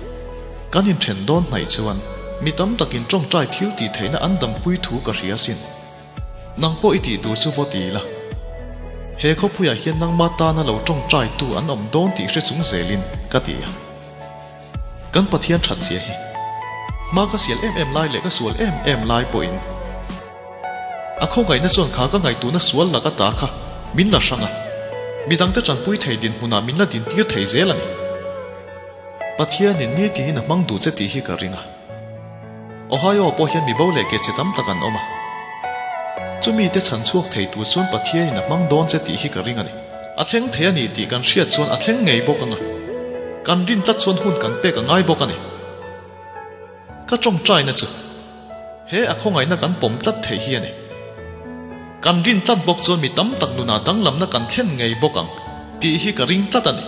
kan inthen dawn hnaih chuan mi tam takin tawngtai thil tih theihna an dampui thu ka hria asin. Nang pawh i tih tur chu vaw ti ila. He khawpuiah hian nangma tana lo tawngtaitu an awm dawn tih hre chung zelin ka ti a. Kan Pathian that zia hi hma ka sial em em lai leh ka sual em em lai pawhin a khawngaihna chuan kha ka ngaihtuhna sual lak ata kha min la hrang a, midangte tanpui thei dinhmunah min la dintir thei zel a ni. Pathianin nitin a hmang duh che tih hi ka ring a. Ohio pawh hian mibo leh ke che tam tak an awm a. Chumi te chhan chhuak thei tur chuan Pathianin a hmang dawn che tih hi ka ring a ni. A thleng thei a ni tih kan hriat chuan a thleng ngei bawk ang a. Kan rin tlat chuan hun kan pek a ngai bawk a ni. Ka tawngtaina chu he a khawngaihna kan pawm tlat theih hi a ni. Kan rin tlat bawk chuan mi tam tak nunah danglamna kan thlen ngei bawk ang tih hi ka ring tlat a ni.